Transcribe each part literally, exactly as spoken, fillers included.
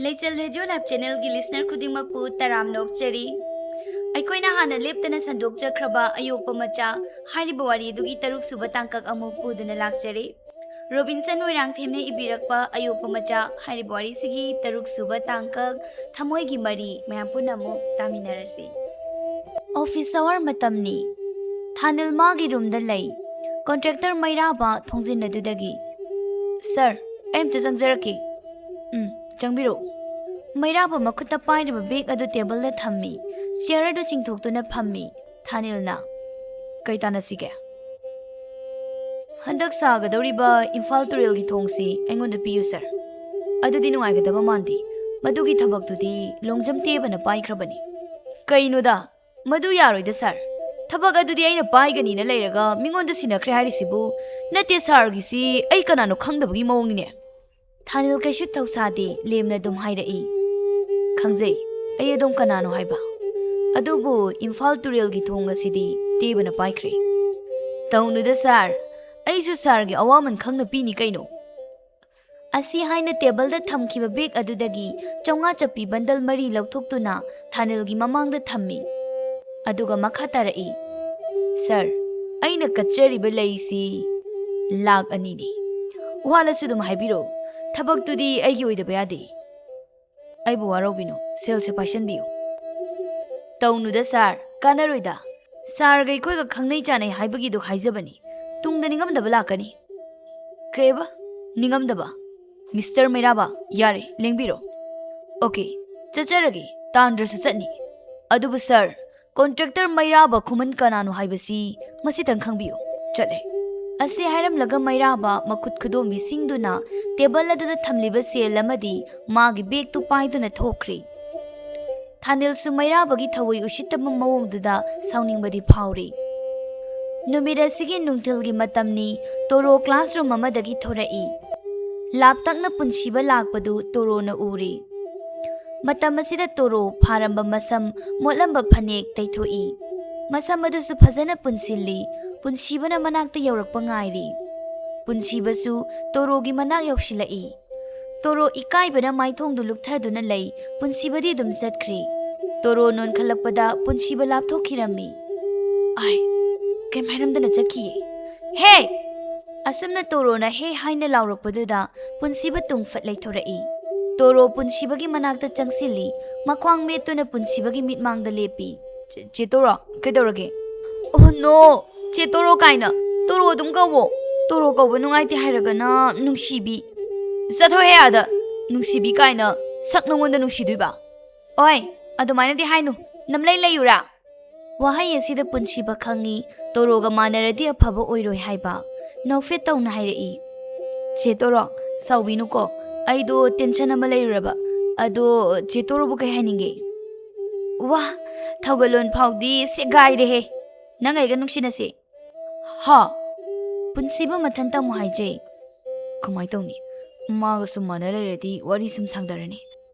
ꯂꯩꯆꯦꯜ radio live ꯆꯦꯅꯦꯜꯒꯤ listener ꯈꯨꯗꯤꯡꯃꯛꯄꯨ ꯇꯔꯥꯝꯅ ꯑꯣꯛꯆꯔꯤ꯫ ꯑꯩꯈꯣꯏꯅ ꯍꯥꯟꯅ ꯂꯦꯞꯇꯅ ꯁꯟꯗꯣꯛꯆꯈ꯭ꯔꯕ ꯑꯌꯣꯛꯄ ꯃꯆꯥ ꯍꯥꯏꯔꯤꯕ ꯋꯥꯔꯤ ꯑꯗꯨꯒꯤ ꯇꯔꯨꯛ ꯁꯨꯕ ꯇꯥꯡꯀꯛ ꯑꯃꯨꯛ ꯄꯨꯗꯨꯅ ꯂꯥꯛꯆꯔꯤ꯫ ꯔꯣꯕꯤꯟꯁꯟ ꯃꯣꯏꯔꯥꯡꯊꯦꯝꯅ ꯏꯕꯤꯔꯛꯄ ꯑꯌꯣꯛꯄ ꯃꯆꯥ ꯍꯥꯏꯔꯤꯕ ꯋꯥꯔꯤꯁꯤꯒꯤ ꯇꯔꯨꯛ ꯁꯨꯕ ꯇꯥꯡꯀꯛ ꯊꯃꯣꯏꯒꯤ ꯃꯔꯤ ꯃꯌꯥꯝ ꯄꯨꯟꯅ ꯑꯃꯨꯛ ꯇꯥꯃꯤꯟꯅꯔꯁꯤ꯫ ꯑꯣꯐꯤꯁ ꯑꯋꯥꯔ ꯃꯇꯝꯅꯤ꯫ ꯊꯥꯅꯤꯜ ꯃꯥꯒꯤ ꯔꯨꯝꯗ ꯂꯩ꯫ ꯀꯣꯟꯇ꯭ꯔꯦꯛꯇꯔ ꯃꯩꯔꯥꯕ ꯊꯣꯡꯖꯤꯟ ꯑꯗꯨꯗꯒꯤ, "ꯁꯥꯔ, ꯑꯩ ꯑꯝꯇ ꯆꯪꯖꯔꯛꯀꯦ꯫" "ꯎꯝ, ꯆꯪꯕꯤꯔꯛꯎ꯫" ꯃꯩꯔꯥꯕ ꯃꯈꯨꯠꯇ ꯄꯥꯏꯔꯤꯕ ꯕꯦꯒ ꯑꯗꯨ ꯇꯦꯕꯜꯗ ꯊꯝꯃꯤ꯫ ꯆꯤꯌꯔ ꯑꯗꯨ ꯆꯤꯡꯊꯣꯛꯇꯨꯅ ꯐꯝꯃꯤ꯫ ꯊꯥꯅꯤꯜꯅ, "ꯀꯩ ꯇꯥꯟꯅꯁꯤꯒꯦ?" "ꯍꯟꯗꯛ ꯁꯥꯒꯗꯧꯔꯤꯕ ꯏꯝꯐꯥꯜ ꯇꯨꯔꯦꯜꯒꯤ ꯊꯣꯡꯁꯤ ꯑꯩꯉꯣꯟꯗ ꯄꯤꯌꯨ, ꯁꯥꯔ꯫" "ꯑꯗꯨꯗꯤ ꯅꯨꯡꯉꯥꯏꯒꯗꯕ ꯃꯥꯟꯗꯦ꯫ ꯃꯗꯨꯒꯤ ꯊꯕꯛꯇꯨꯗꯤ ꯂꯣꯡꯖꯝ ꯇꯦꯕꯅ ꯄꯥꯏꯈ꯭ꯔꯕꯅꯤ꯫" "ꯀꯩꯅꯣꯗ, ꯃꯗꯨ ꯌꯥꯔꯣꯏꯗ, ꯁꯥꯔ꯫ ꯊꯕꯛ ꯑꯗꯨꯗꯤ ꯑꯩꯅ ꯄꯥꯏꯒꯅꯤꯅ ꯂꯩꯔꯒ ꯃꯤꯉꯣꯟꯗ ꯁꯤꯟꯅꯈ꯭ꯔꯦ ꯍꯥꯏꯔꯤꯁꯤꯕꯨ?" "ꯅꯠꯇꯦ, ꯁꯥꯔꯒꯤꯁꯤ ꯑꯩ ꯀꯅꯥꯅꯣ ꯈꯪꯗꯕꯒꯤ ꯃꯑꯣꯡꯅꯤꯅꯦ꯫" ꯊꯥꯅꯤꯜ ꯀꯩꯁꯨ ꯊꯧꯁꯥꯗꯦ, ꯂꯦꯝꯅ ꯑꯗꯨꯝ ꯍꯥꯏꯔꯛꯏ, "ꯈꯪꯖꯩ, ꯑꯩ ꯑꯗꯨꯝ ꯀꯅꯥꯅꯣ ꯍꯥꯏꯕ꯫ ꯑꯗꯨꯕꯨ ꯏꯝꯐꯥꯜ ꯇꯨꯔꯦꯜꯒꯤ ꯊꯣꯡ ꯑꯁꯤꯗꯤ ꯇꯦꯕꯅ ꯄꯥꯏꯈ꯭ꯔꯦ꯫" "ꯇꯧꯅꯨꯗ, ꯁꯥꯔ꯫ ꯑꯩꯁꯨ ꯁꯥꯔꯒꯤ ꯑꯋꯥꯃꯟ ꯈꯪꯅ ꯄꯤꯅꯤ ꯀꯩꯅꯣ꯫" ꯑꯁꯤ ꯍꯥꯏꯅ ꯇꯦꯕꯜꯗ ꯊꯝꯈꯤꯕ ꯕꯦꯒ ꯑꯗꯨꯗꯒꯤ ꯆꯥꯝꯃꯉꯥ ꯆꯞꯄꯤ ꯕꯟꯗꯜ ꯃꯔꯤ ꯂꯧꯊꯣꯛꯇꯨꯅ ꯊꯥꯅꯤꯜꯒꯤ ꯃꯃꯥꯡꯗ ꯊꯝꯃꯤ꯫ ꯑꯗꯨꯒ ꯃꯈꯥ ꯇꯥꯔꯛꯏ, "ꯁꯥꯔ, ꯑꯩꯅ ꯀꯠꯆꯔꯤꯕ ꯂꯩꯁꯤ ꯂꯥꯛ ꯑꯅꯤꯅꯤ꯫ ꯋꯥꯠꯂꯁꯨ ꯑꯗꯨꯝ ꯍꯥꯏꯕꯤꯔꯛꯎ꯫ ꯊꯕꯛꯇꯨꯗꯤ ꯑꯩꯒꯤ ꯑꯣꯏꯗꯕ ꯌꯥꯗꯦ꯫ ꯑꯩꯕꯨ ꯋꯥꯔꯧꯕꯤꯅꯨ, ꯁꯦꯜꯁꯦ ꯄꯥꯏꯁꯟꯕꯤꯌꯨ꯫" "ꯇꯧꯅꯨꯗ, ꯁꯥꯔ, ꯀꯥꯟꯅꯔꯣꯏꯗ꯫ ꯁꯥꯔꯒ ꯑꯩꯈꯣꯏꯒ ꯈꯪꯅꯩ ꯆꯥꯟꯅꯩ ꯍꯥꯏꯕꯒꯤꯗꯨ ꯍꯥꯏꯖꯕꯅꯤ꯫ ꯇꯨꯡꯗ ꯅꯤꯡꯉꯝꯗꯕ ꯂꯥꯛꯀꯅꯤ꯫" "ꯀꯩꯕ? ꯅꯤꯡꯉꯝꯗꯕ? ꯃꯤꯁꯇꯔ ꯃꯩꯔꯥꯕ, ꯌꯥꯔꯦ, ꯂꯦꯡꯕꯤꯔꯣ꯫ ꯑꯣꯀꯦ, ꯆꯠꯆꯔꯒꯦ, ꯇꯥꯟꯗ꯭ꯔꯁꯨ ꯆꯠꯅꯤ꯫ ꯑꯗꯨꯕꯨ ꯁꯥꯔ, ꯀꯣꯟꯇ꯭ꯔꯦꯛꯇꯔ ꯃꯩꯔꯥꯕ ꯈꯨꯃꯟ ꯀꯅꯥꯅꯣ ꯍꯥꯏꯕꯁꯤ ꯃꯁꯤꯇꯪ ꯈꯪꯕꯤꯌꯨ꯫ ꯆꯠꯂꯦ꯫" ꯑꯁꯤ ꯍꯥꯏꯔꯝꯂꯒ ꯃꯩꯔꯥꯕ ꯃꯈꯨꯠ ꯈꯨꯗꯣꯝꯕꯤꯁꯤꯡꯗꯨꯅ ꯇꯦꯕꯜ ꯑꯗꯨꯗ ꯊꯝꯂꯤꯕ ꯁꯦꯜ ꯑꯃꯗꯤ ꯃꯥꯒꯤ ꯕꯦꯒꯇꯨ ꯄꯥꯏꯗꯨꯅ ꯊꯣꯛꯈ꯭ꯔꯦ꯫ ꯊꯥꯅꯤꯜꯁꯨ ꯃꯩꯔꯥꯕꯒꯤ ꯊꯑꯣꯏ ꯎꯁꯤꯠꯇꯕ ꯃꯑꯣꯡꯗꯨꯗ ꯁꯥꯎꯅꯤꯡꯕꯗꯤ ꯐꯥꯎꯔꯤ꯫ ꯅꯨꯃꯤꯠ ꯑꯁꯤꯒꯤ ꯅꯨꯡꯊꯤꯜꯒꯤ ꯃꯇꯝꯅꯤ꯫ ꯇꯣꯔꯣ ꯀ꯭ꯂꯥꯁꯔꯨꯝ ꯑꯃꯗꯒꯤ ꯊꯣꯔꯛꯏ꯫ ꯂꯥꯞꯇꯛꯅ ꯄꯨꯟꯁꯤꯕ ꯂꯥꯛꯄꯗꯨ ꯇꯣꯔꯣꯅ ꯎꯔꯤ꯫ ꯃꯇꯝ ꯑꯁꯤꯗ ꯇꯣꯔꯣ ꯐꯥꯔꯝꯕ ꯃꯁꯝ, ꯃꯣꯠꯂꯝꯕ ꯐꯅꯦꯛ ꯇꯩꯊꯣꯛꯏ꯫ ꯃꯁꯝ ꯑꯗꯨꯁꯨ ꯐꯖꯅ ꯄꯨꯟꯁꯤꯜꯂꯤ꯫ ꯄꯨꯟꯁꯤꯕꯅ ꯃꯅꯥꯛꯇ ꯌꯧꯔꯛꯄ ꯉꯥꯏꯔꯤ꯫ ꯄꯨꯟꯁꯤꯕꯁꯨ ꯇꯣꯔꯣꯒꯤ ꯃꯅꯥꯛ ꯌꯧꯁꯤꯜꯂꯛꯏ꯫ ꯇꯣꯔꯣ ꯏꯀꯥꯏꯕꯅ ꯃꯥꯏꯊꯣꯡꯗꯨ ꯂꯨꯛꯊꯗꯨꯅ ꯂꯩ꯫ ꯄꯨꯟꯁꯤꯕꯗꯤ ꯑꯗꯨꯝ ꯆꯠꯈ꯭ꯔꯦ꯫ ꯇꯣꯔꯣ ꯅꯣꯟꯈꯠꯂꯛꯄꯗ ꯄꯨꯟꯁꯤꯕ ꯂꯥꯞꯊꯣꯛꯈꯤꯔꯝꯃꯤ꯫ ꯑꯥꯏ, ꯀꯩꯝ ꯍꯥꯏꯔꯝꯗꯅ ꯆꯠꯈꯤꯌꯦ꯫ "ꯍꯦ!" ꯑꯁꯨꯝꯅ ꯇꯣꯔꯣꯅ "ꯍꯦ" ꯍꯥꯏꯅ ꯂꯥꯎꯔꯛꯄꯗꯨꯗ ꯄꯨꯟꯁꯤꯕ ꯇꯨꯡ ꯐꯠ ꯂꯩꯊꯣꯔꯛꯏ꯫ ꯇꯣꯔꯣ ꯄꯨꯟꯁꯤꯕꯒꯤ ꯃꯅꯥꯛꯇ ꯆꯪꯁꯤꯜꯂꯤ꯫ ꯃꯈ꯭ꯋꯥꯡ ꯃꯦꯠꯇꯨꯅ ꯄꯨꯟꯁꯤꯕꯒꯤ ꯃꯤꯠꯃꯥꯡꯗ ꯂꯦꯞꯄꯤ꯫ "ꯆꯦ, ꯆꯦ ꯇꯣꯔꯣ, ꯀꯩꯗꯧꯔꯒꯦ?" "ꯑꯣ ꯅꯣ! ꯆꯦ ꯇꯣꯔꯣ ꯀꯥꯏꯅ? ꯇꯣꯔꯣ ꯑꯗꯨꯝ ꯀꯧꯋꯣ꯫ ꯇꯣꯔꯣ ꯀꯧꯕ ꯅꯨꯡꯉꯥꯏꯇꯦ ꯍꯥꯏꯔꯒꯅ ꯅꯨꯡꯁꯤꯕꯤ꯫ ꯆꯠꯊꯣꯛꯍꯦ ꯑꯥꯗ! ꯅꯨꯡꯁꯤꯕꯤ ꯀꯥꯏꯅ, ꯁꯛ ꯅꯉꯣꯟꯗ ꯅꯨꯡꯁꯤꯗꯣꯏꯕ? ꯑꯣꯏ, ꯑꯗꯨꯃꯥꯏꯅꯗꯤ ꯍꯥꯏꯅꯨ꯫ ꯅꯝꯂꯩ ꯂꯩꯌꯨꯔꯥ?" ꯋꯥꯍꯩ ꯑꯁꯤꯗ ꯄꯨꯟꯁꯤꯕ ꯈꯪꯉꯤ, ꯇꯣꯔꯣꯒ ꯃꯥꯟꯅꯔꯗꯤ ꯑꯐꯕ ꯑꯣꯏꯔꯣꯏ ꯍꯥꯏꯕ꯫ ꯅꯣꯛꯐꯦꯠ ꯇꯧꯅ ꯍꯥꯏꯔꯛꯏ꯫ "ꯆꯦ ꯇꯣꯔꯣ, ꯁꯥꯎꯕꯤꯅꯨꯀꯣ, ꯑꯩꯗꯣ ꯇꯦꯟꯁꯟ ꯑꯃ ꯂꯩꯔꯨꯔꯕ꯫ ꯑꯗꯣ ꯆꯦ ꯇꯣꯔꯣꯕꯨ ꯀꯩ ꯍꯥꯏꯅꯤꯡꯒꯦ?" "ꯋꯥ, ꯊꯧꯒꯜꯂꯣꯟ ꯐꯥꯎꯗꯤ ꯁꯦꯒꯥꯏꯔꯦꯍꯦ꯫ ꯅꯪ ꯑꯩꯒ ꯅꯨꯡꯁꯤꯅꯁꯦ꯫" "ꯍꯥ?" ꯄꯨꯟꯁꯤꯕ ꯃꯊꯟꯇ ꯑꯃꯨꯛ ꯍꯥꯏꯖꯩ꯫ "ꯀꯃꯥꯏ ꯇꯧꯅꯤ? ꯃꯥꯒꯁꯨ ꯃꯥꯟꯅ ꯂꯩꯔꯗꯤ ꯋꯥꯔꯤ ꯁꯨꯝ ꯁꯥꯡꯗꯔꯅꯤ꯫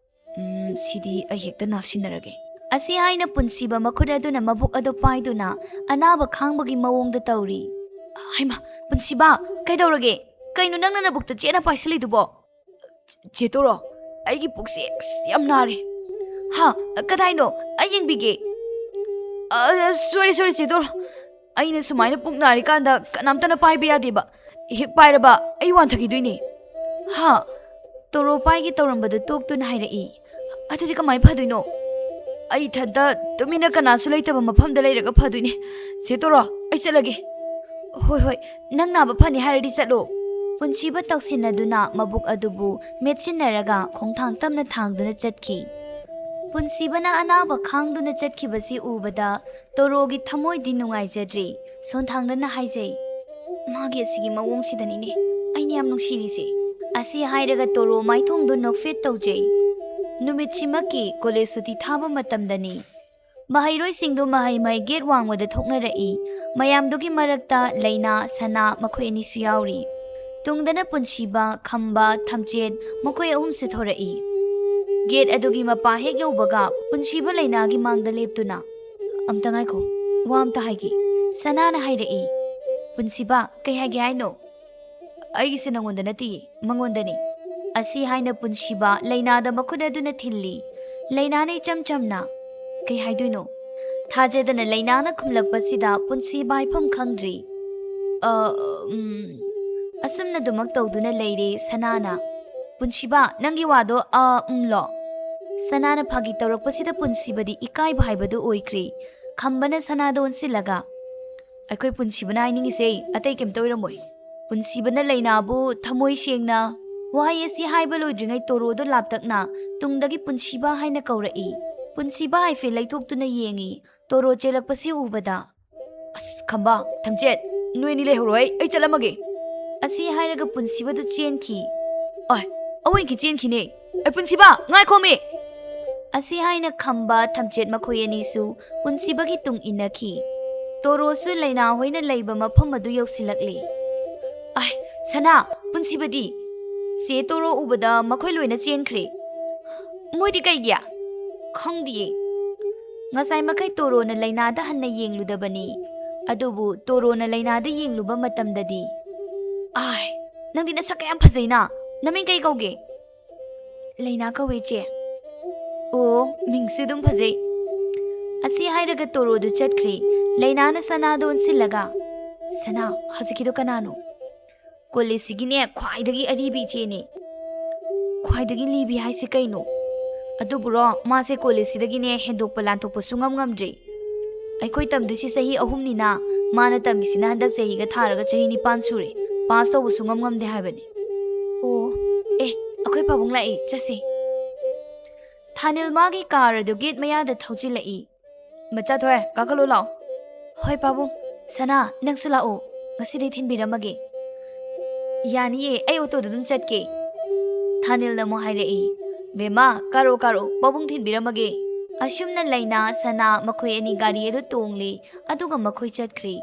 ꯎꯝ, ꯁꯤꯗꯤ ꯑꯩ ꯍꯦꯛꯇ ꯅꯥꯁꯤꯟꯅꯔꯒꯦ꯫" ꯑꯁꯤ ꯍꯥꯏꯅ ꯄꯨꯟꯁꯤꯕ ꯃꯈꯨꯠ ꯑꯗꯨꯅ ꯃꯕꯨꯛ ꯑꯗꯨ ꯄꯥꯏꯗꯨꯅ ꯑꯅꯥꯕ ꯈꯥꯡꯕꯒꯤ ꯃꯑꯣꯡꯗ ꯇꯧꯔꯤ꯫ "ꯍꯩꯃꯥ, ꯄꯨꯟꯁꯤꯕ, ꯀꯩꯗꯧꯔꯒꯦ? ꯀꯩꯅꯣ ꯅꯪꯅ ꯅꯕꯨꯛꯇ ꯆꯦꯠꯅ ꯄꯥꯏꯁꯤꯜꯂꯤꯗꯨꯕꯣ?" "ꯆꯦ ꯇꯣꯔꯣ, ꯑꯩꯒꯤ ꯄꯨꯛꯁꯦ ꯑꯁ ꯌꯥꯝ ꯅꯥꯔꯦ꯫" "ꯍꯥ? ꯀꯗꯥꯏꯅꯣ? ꯑꯩ ꯌꯦꯡꯕꯤꯒꯦ꯫" "ꯑ, ꯁꯣꯔꯤ, ꯁꯣꯔꯤ, ꯆꯦ ꯇꯣꯔꯣ꯫ ꯑꯩꯅ ꯁꯨꯃꯥꯏꯅ ꯄꯨꯛ ꯅꯥꯔꯤꯀꯥꯟꯗ ꯀꯅꯥꯝꯇꯅ ꯄꯥꯏꯕ ꯌꯥꯗꯦꯕ꯫ ꯍꯦꯛ ꯄꯥꯏꯔꯕ ꯑꯩ ꯋꯥꯟꯊꯈꯤꯗꯣꯏꯅꯦ꯫" "ꯍꯥ?" ꯇꯣꯔꯣ ꯄꯥꯏꯒꯦ ꯇꯧꯔꯝꯕꯗꯨ ꯇꯣꯛꯇꯨꯅ ꯍꯥꯏꯔꯛꯏ꯫ "ꯑꯗꯨꯗꯤ ꯀꯃꯥꯏꯅ ꯐꯗꯣꯏꯅꯣ? ꯑꯩ ꯏꯊꯟꯇ ꯇꯨꯃꯤꯟꯅ ꯀꯅꯥꯁꯨ ꯂꯩꯇꯕ ꯃꯐꯝꯗ ꯂꯩꯔꯒ ꯐꯗꯣꯏꯅꯦ꯫ ꯆꯦ ꯇꯣꯔꯣ, ꯑꯩ ꯆꯠꯂꯒꯦ꯫" "ꯍꯣꯏ, ꯍꯣꯏ, ꯅꯪ ꯅꯥꯕ ꯐꯅꯤ ꯍꯥꯏꯔꯗꯤ ꯆꯠꯂꯣ꯫" ꯄꯨꯟꯁꯤꯕ ꯇꯧꯁꯤꯟꯅꯗꯨꯅ ꯃꯕꯨꯛ ꯑꯗꯨꯕꯨ ꯃꯦꯠꯁꯤꯟꯅꯔꯒ ꯈꯣꯡꯊꯥꯡ ꯇꯞꯅ ꯊꯥꯡꯗꯨꯅ ꯆꯠꯈꯤ꯫ ꯄꯨꯟꯁꯤꯕꯅ ꯑꯅꯥꯕ ꯈꯥꯡꯗꯨꯅ ꯆꯠꯈꯤꯕꯁꯤ ꯎꯕꯗ ꯇꯣꯔꯣꯒꯤ ꯊꯃꯣꯏꯗꯤ ꯅꯨꯡꯉꯥꯏꯖꯗ꯭ꯔꯤ꯫ ꯁꯣꯟꯊꯥꯡꯗꯅ ꯍꯥꯏꯖꯩ, "ꯃꯥꯒꯤ ꯑꯁꯤꯒꯤ ꯃꯑꯣꯡꯁꯤꯗꯅꯤꯅꯦ ꯑꯩꯅ ꯌꯥꯝ ꯅꯨꯡꯁꯤꯔꯤꯁꯦ꯫" ꯑꯁꯤ ꯍꯥꯏꯔꯒ ꯇꯣꯔꯣ ꯃꯥꯏꯊꯣꯡꯗꯨ ꯅꯣꯛꯐꯦꯠ ꯇꯧꯖꯩ꯫ ꯅꯨꯃꯤꯠꯁꯤꯃꯛꯀꯤ ꯀꯣꯂꯦꯖ ꯁꯨꯇꯤ ꯊꯥꯕ ꯃꯇꯝꯗꯅꯤ꯫ ꯃꯍꯩꯔꯣꯏꯁꯤꯡꯗꯨ ꯃꯍꯩ ꯃꯍꯩ ꯒꯦꯠ ꯋꯥꯡꯃꯗ ꯊꯣꯛꯅꯔꯛꯏ꯫ ꯃꯌꯥꯝꯗꯨꯒꯤ ꯃꯔꯛꯇ ꯂꯩꯅꯥ, ꯁꯅꯥ ꯃꯈꯣꯏ ꯑꯅꯤꯁꯨ ꯌꯥꯎꯔꯤ꯫ ꯇꯨꯡꯗꯅ ꯄꯨꯟꯁꯤꯕ, ꯈꯝꯕ, ꯊꯝꯆꯦꯠ ꯃꯈꯣꯏ ꯑꯍꯨꯝꯁꯨ ꯊꯣꯔꯛꯏ꯫ ꯒꯦꯠ ꯑꯗꯨꯒꯤ ꯃꯄꯥ ꯍꯦꯛ ꯌꯧꯕꯒ ꯄꯨꯟꯁꯤꯕ ꯂꯩꯅꯥꯒꯤ ꯃꯥꯡꯗ ꯂꯦꯞꯇꯨꯅ, "ꯑꯝꯇ ꯉꯥꯏꯈꯣ, ꯋꯥ ꯑꯝꯇ ꯍꯥꯏꯒꯦ꯫" ꯁꯅꯥꯅ ꯍꯥꯏꯔꯛꯏ꯫ "ꯄꯨꯟꯁꯤꯕ, ꯀꯩ ꯍꯥꯏꯒꯦ ꯍꯥꯏꯅꯣ?" "ꯑꯩꯒꯤꯁꯦ ꯅꯉꯣꯟꯗ ꯅꯠꯇꯤꯌꯦ, ꯃꯉꯣꯟꯗꯅꯤ꯫" ꯑꯁꯤ ꯍꯥꯏꯅ ꯄꯨꯟꯁꯤꯕ ꯂꯩꯅꯥꯗ ꯃꯈꯨꯠ ꯑꯗꯨꯅ ꯊꯤꯜꯂꯤ꯫ ꯂꯩꯅꯥꯅ ꯏꯆꯝ ꯆꯝꯅ, "ꯀꯩ ꯍꯥꯏꯗꯣꯏꯅꯣ?" ꯊꯥꯖꯗꯅ ꯂꯩꯅꯥꯅ ꯈꯨꯝꯂꯛꯄꯁꯤꯗ ꯄꯨꯟꯁꯤꯕ ꯍꯥꯏꯐꯝ ꯈꯪꯗ꯭ꯔꯤ꯫ "ꯑ, ꯎꯝ," ꯑꯁꯨꯝꯅ ꯑꯗꯨꯃꯛ ꯇꯧꯗꯨꯅ ꯂꯩꯔꯦ ꯁꯅꯥꯅ꯫ "ꯄꯨꯟꯁꯤꯕ, ꯅꯪꯒꯤ ꯋꯥꯗꯣ ꯑ, ꯎꯝꯂꯣ?" ꯁꯅꯥꯅ ꯐꯥꯒꯤ ꯇꯧꯔꯛꯄꯁꯤꯗ ꯄꯨꯟꯁꯤꯕꯗꯤ ꯏꯀꯥꯏꯕ ꯍꯥꯏꯕꯗꯨ ꯑꯣꯏꯈ꯭ꯔꯦ꯫ ꯈꯝꯕꯅ ꯁꯅꯥꯗ ꯑꯣꯟꯁꯤꯜꯂꯒ, "ꯑꯩꯈꯣꯏ ꯄꯨꯟꯁꯤꯕꯅ ꯍꯥꯏꯅꯤꯡꯉꯤꯁꯦ ꯑꯇꯩ ꯀꯩꯝꯇ ꯑꯣꯏꯔꯝꯃꯣꯏ꯫ ꯄꯨꯟꯁꯤꯕꯅ ꯂꯩꯅꯥꯕꯨ ꯊꯃꯣꯏ ꯁꯦꯡꯅ ꯋꯥꯍꯩ ꯑꯁꯤ ꯍꯥꯏꯕ ꯂꯣꯏꯗ꯭ꯔꯤꯉꯩ ꯇꯣꯔꯣꯗꯣ ꯂꯥꯞꯇꯛꯅ ꯇꯨꯡꯗꯒꯤ ꯄꯨꯟꯁꯤꯕ ꯍꯥꯏꯅ ꯀꯧꯔꯛꯏ꯫ ꯄꯨꯟꯁꯤꯕ ꯍꯥꯏꯐꯦꯠ ꯂꯩꯊꯣꯛꯇꯨꯅ ꯌꯦꯡꯉꯤ꯫ ꯇꯣꯔꯣ ꯆꯦꯜꯂꯛꯄꯁꯤ ꯎꯕꯗ, "ꯑꯁ, ꯈꯝꯕ, ꯊꯝꯆꯦꯠ, ꯅꯣꯏ ꯑꯅꯤ ꯂꯩꯍꯧꯔꯣ, ꯑꯩ, ꯑꯩ ꯆꯠꯂꯝꯃꯒꯦ꯫" ꯑꯁꯤ ꯍꯥꯏꯔꯒ ꯄꯨꯟꯁꯤꯕꯗꯨ ꯆꯦꯟꯈꯤ꯫ "ꯑꯣꯏ, ꯑꯑꯣꯏꯀꯤ ꯆꯦꯟꯈꯤꯅꯦ꯫ ꯑꯩ, ꯄꯨꯟꯁꯤꯕ, ꯉꯥꯏꯈꯣꯃꯤ!" ꯑꯁꯤ ꯍꯥꯏꯅ ꯈꯝꯕ ꯊꯝꯆꯦꯠ ꯃꯈꯣꯏ ꯑꯅꯤꯁꯨ ꯄꯨꯟꯁꯤꯕꯒꯤ ꯇꯨꯡ ꯏꯟꯅꯈꯤ꯫ ꯇꯣꯔꯣꯁꯨ ꯂꯩꯅꯥ ꯍꯣꯏꯅ ꯂꯩꯕ ꯃꯐꯝ ꯑꯗꯨ ꯌꯧꯁꯤꯜꯂꯛꯂꯤ꯫ "ꯑꯥꯏ, ꯁꯅꯥ, ꯄꯨꯟꯁꯤꯕꯗꯤ?" ꯆꯦ ꯇꯣꯔꯣ ꯎꯕꯗ ꯃꯈꯣꯏ ꯂꯣꯏꯅ ꯆꯦꯟꯈ꯭ꯔꯦ꯫ "ꯃꯣꯏꯗꯤ ꯀꯩꯒꯤ?" "ꯈꯪꯗꯤꯌꯦ꯫ ꯉꯁꯥꯏ ꯃꯈꯩ ꯇꯣꯔꯣꯅ ꯂꯩꯅꯥꯗ ꯍꯟꯅ ꯌꯦꯡꯂꯨꯗꯕꯅꯤ, ꯑꯗꯨꯕꯨ ꯇꯣꯔꯣꯅ ꯂꯩꯅꯥꯗ ꯌꯦꯡꯂꯨꯕ ꯃꯇꯝꯗꯗꯤ꯫" "ꯑꯥꯏ, ꯅꯪꯗꯤ ꯅꯁꯛ ꯀꯌꯥꯝ ꯐꯖꯩꯅ! ꯅꯃꯤꯡ ꯀꯩ ꯀꯧꯒꯦ?" "ꯂꯩꯅꯥ ꯀꯧꯏ, ꯏꯆꯦ꯫" "ꯑꯣ, ꯃꯤꯡꯁꯨ ꯑꯗꯨꯝ ꯐꯖꯩ꯫" ꯑꯁꯤ ꯍꯥꯏꯔꯒ ꯇꯣꯔꯣꯗꯨ ꯆꯠꯈ꯭ꯔꯦ꯫ ꯂꯩꯅꯥꯅ ꯁꯅꯥꯗ ꯑꯣꯟꯁꯤꯜꯂꯒ, "ꯁꯅꯥ, ꯍꯧꯖꯤꯛꯀꯤꯗꯣ ꯀꯅꯥꯅꯣ?" "ꯀꯣꯂꯦꯖꯁꯤꯒꯤꯅꯦ, ꯈ꯭ꯋꯥꯏꯗꯒꯤ ꯑꯔꯤꯕꯤ ꯏꯆꯦꯅꯦ꯫" "ꯈ꯭ꯋꯥꯏꯗꯒꯤ ꯂꯤꯕꯤ ꯍꯥꯏꯁꯤ ꯀꯩꯅꯣ?" "ꯑꯗꯨꯕꯨꯔꯣ, ꯃꯥꯁꯦ ꯀꯣꯂꯦꯖꯁꯤꯗꯒꯤꯅꯦ ꯍꯦꯟꯗꯣꯛꯄ ꯂꯥꯟꯊꯣꯛꯄ ꯁꯨꯡꯉꯝ ꯉꯝꯗ꯭ꯔꯤ꯫ ꯑꯩꯈꯣꯏ ꯇꯝꯗꯣꯏꯁꯤ ꯆꯍꯤ ꯑꯍꯨꯝꯅꯤꯅ, ꯃꯥꯅ ꯇꯝꯃꯤꯁꯤꯅ ꯍꯟꯗꯛ ꯆꯍꯤꯒ ꯊꯥꯔꯒ ꯆꯍꯤ ꯅꯤꯄꯥꯟ ꯁꯨꯔꯦ꯫ ꯄꯥꯁ ꯇꯧꯕ ꯁꯨꯡꯉꯝ ꯉꯝꯗꯦ ꯍꯥꯏꯕꯅꯤ꯫" "ꯑꯣ, ꯑꯦ, ꯑꯩꯈꯣꯏ ꯄꯥꯕꯨꯡ ꯂꯥꯛꯑꯦ, ꯆꯠꯁꯦ꯫" ꯊꯥꯅꯤꯜ ꯃꯥꯒꯤ ꯀꯥꯔ ꯑꯗꯨ ꯒꯦꯠ ꯃꯌꯥꯗ ꯊꯧꯖꯤꯜꯂꯛꯏ꯫ "ꯃꯆꯥꯊꯣꯏ, ꯀꯥꯈꯠꯂꯣ ꯂꯥꯛꯑꯣ꯫" "ꯍꯣꯏ ꯄꯥꯕꯨꯡ꯫ ꯁꯅꯥ, ꯅꯪꯁꯨ ꯂꯥꯛꯑꯣ, ꯉꯁꯤꯗꯤ ꯊꯤꯟꯕꯤꯔꯝꯃꯒꯦ꯫" "ꯌꯥꯅꯤꯌꯦ, ꯑꯩ ꯑꯣꯇꯣꯗ ꯑꯗꯨꯝ ꯆꯠꯀꯦ꯫" ꯊꯥꯅꯤꯜꯅ ꯑꯃꯨꯛ ꯍꯥꯏꯔꯛꯏ, "ꯕꯦꯝꯃ, ꯀꯥꯔꯣ ꯀꯥꯔꯣ, ꯄꯥꯕꯨꯡ ꯊꯤꯟꯕꯤꯔꯝꯃꯒꯦ꯫" ꯑꯁꯨꯝꯅ ꯂꯩꯅꯥ, ꯁꯅꯥ ꯃꯈꯣꯏ ꯑꯅꯤ ꯒꯥꯔꯤ ꯑꯗꯨ ꯇꯣꯡꯂꯦ, ꯑꯗꯨꯒ ꯃꯈꯣꯏ ꯆꯠꯈ꯭ꯔꯦ꯫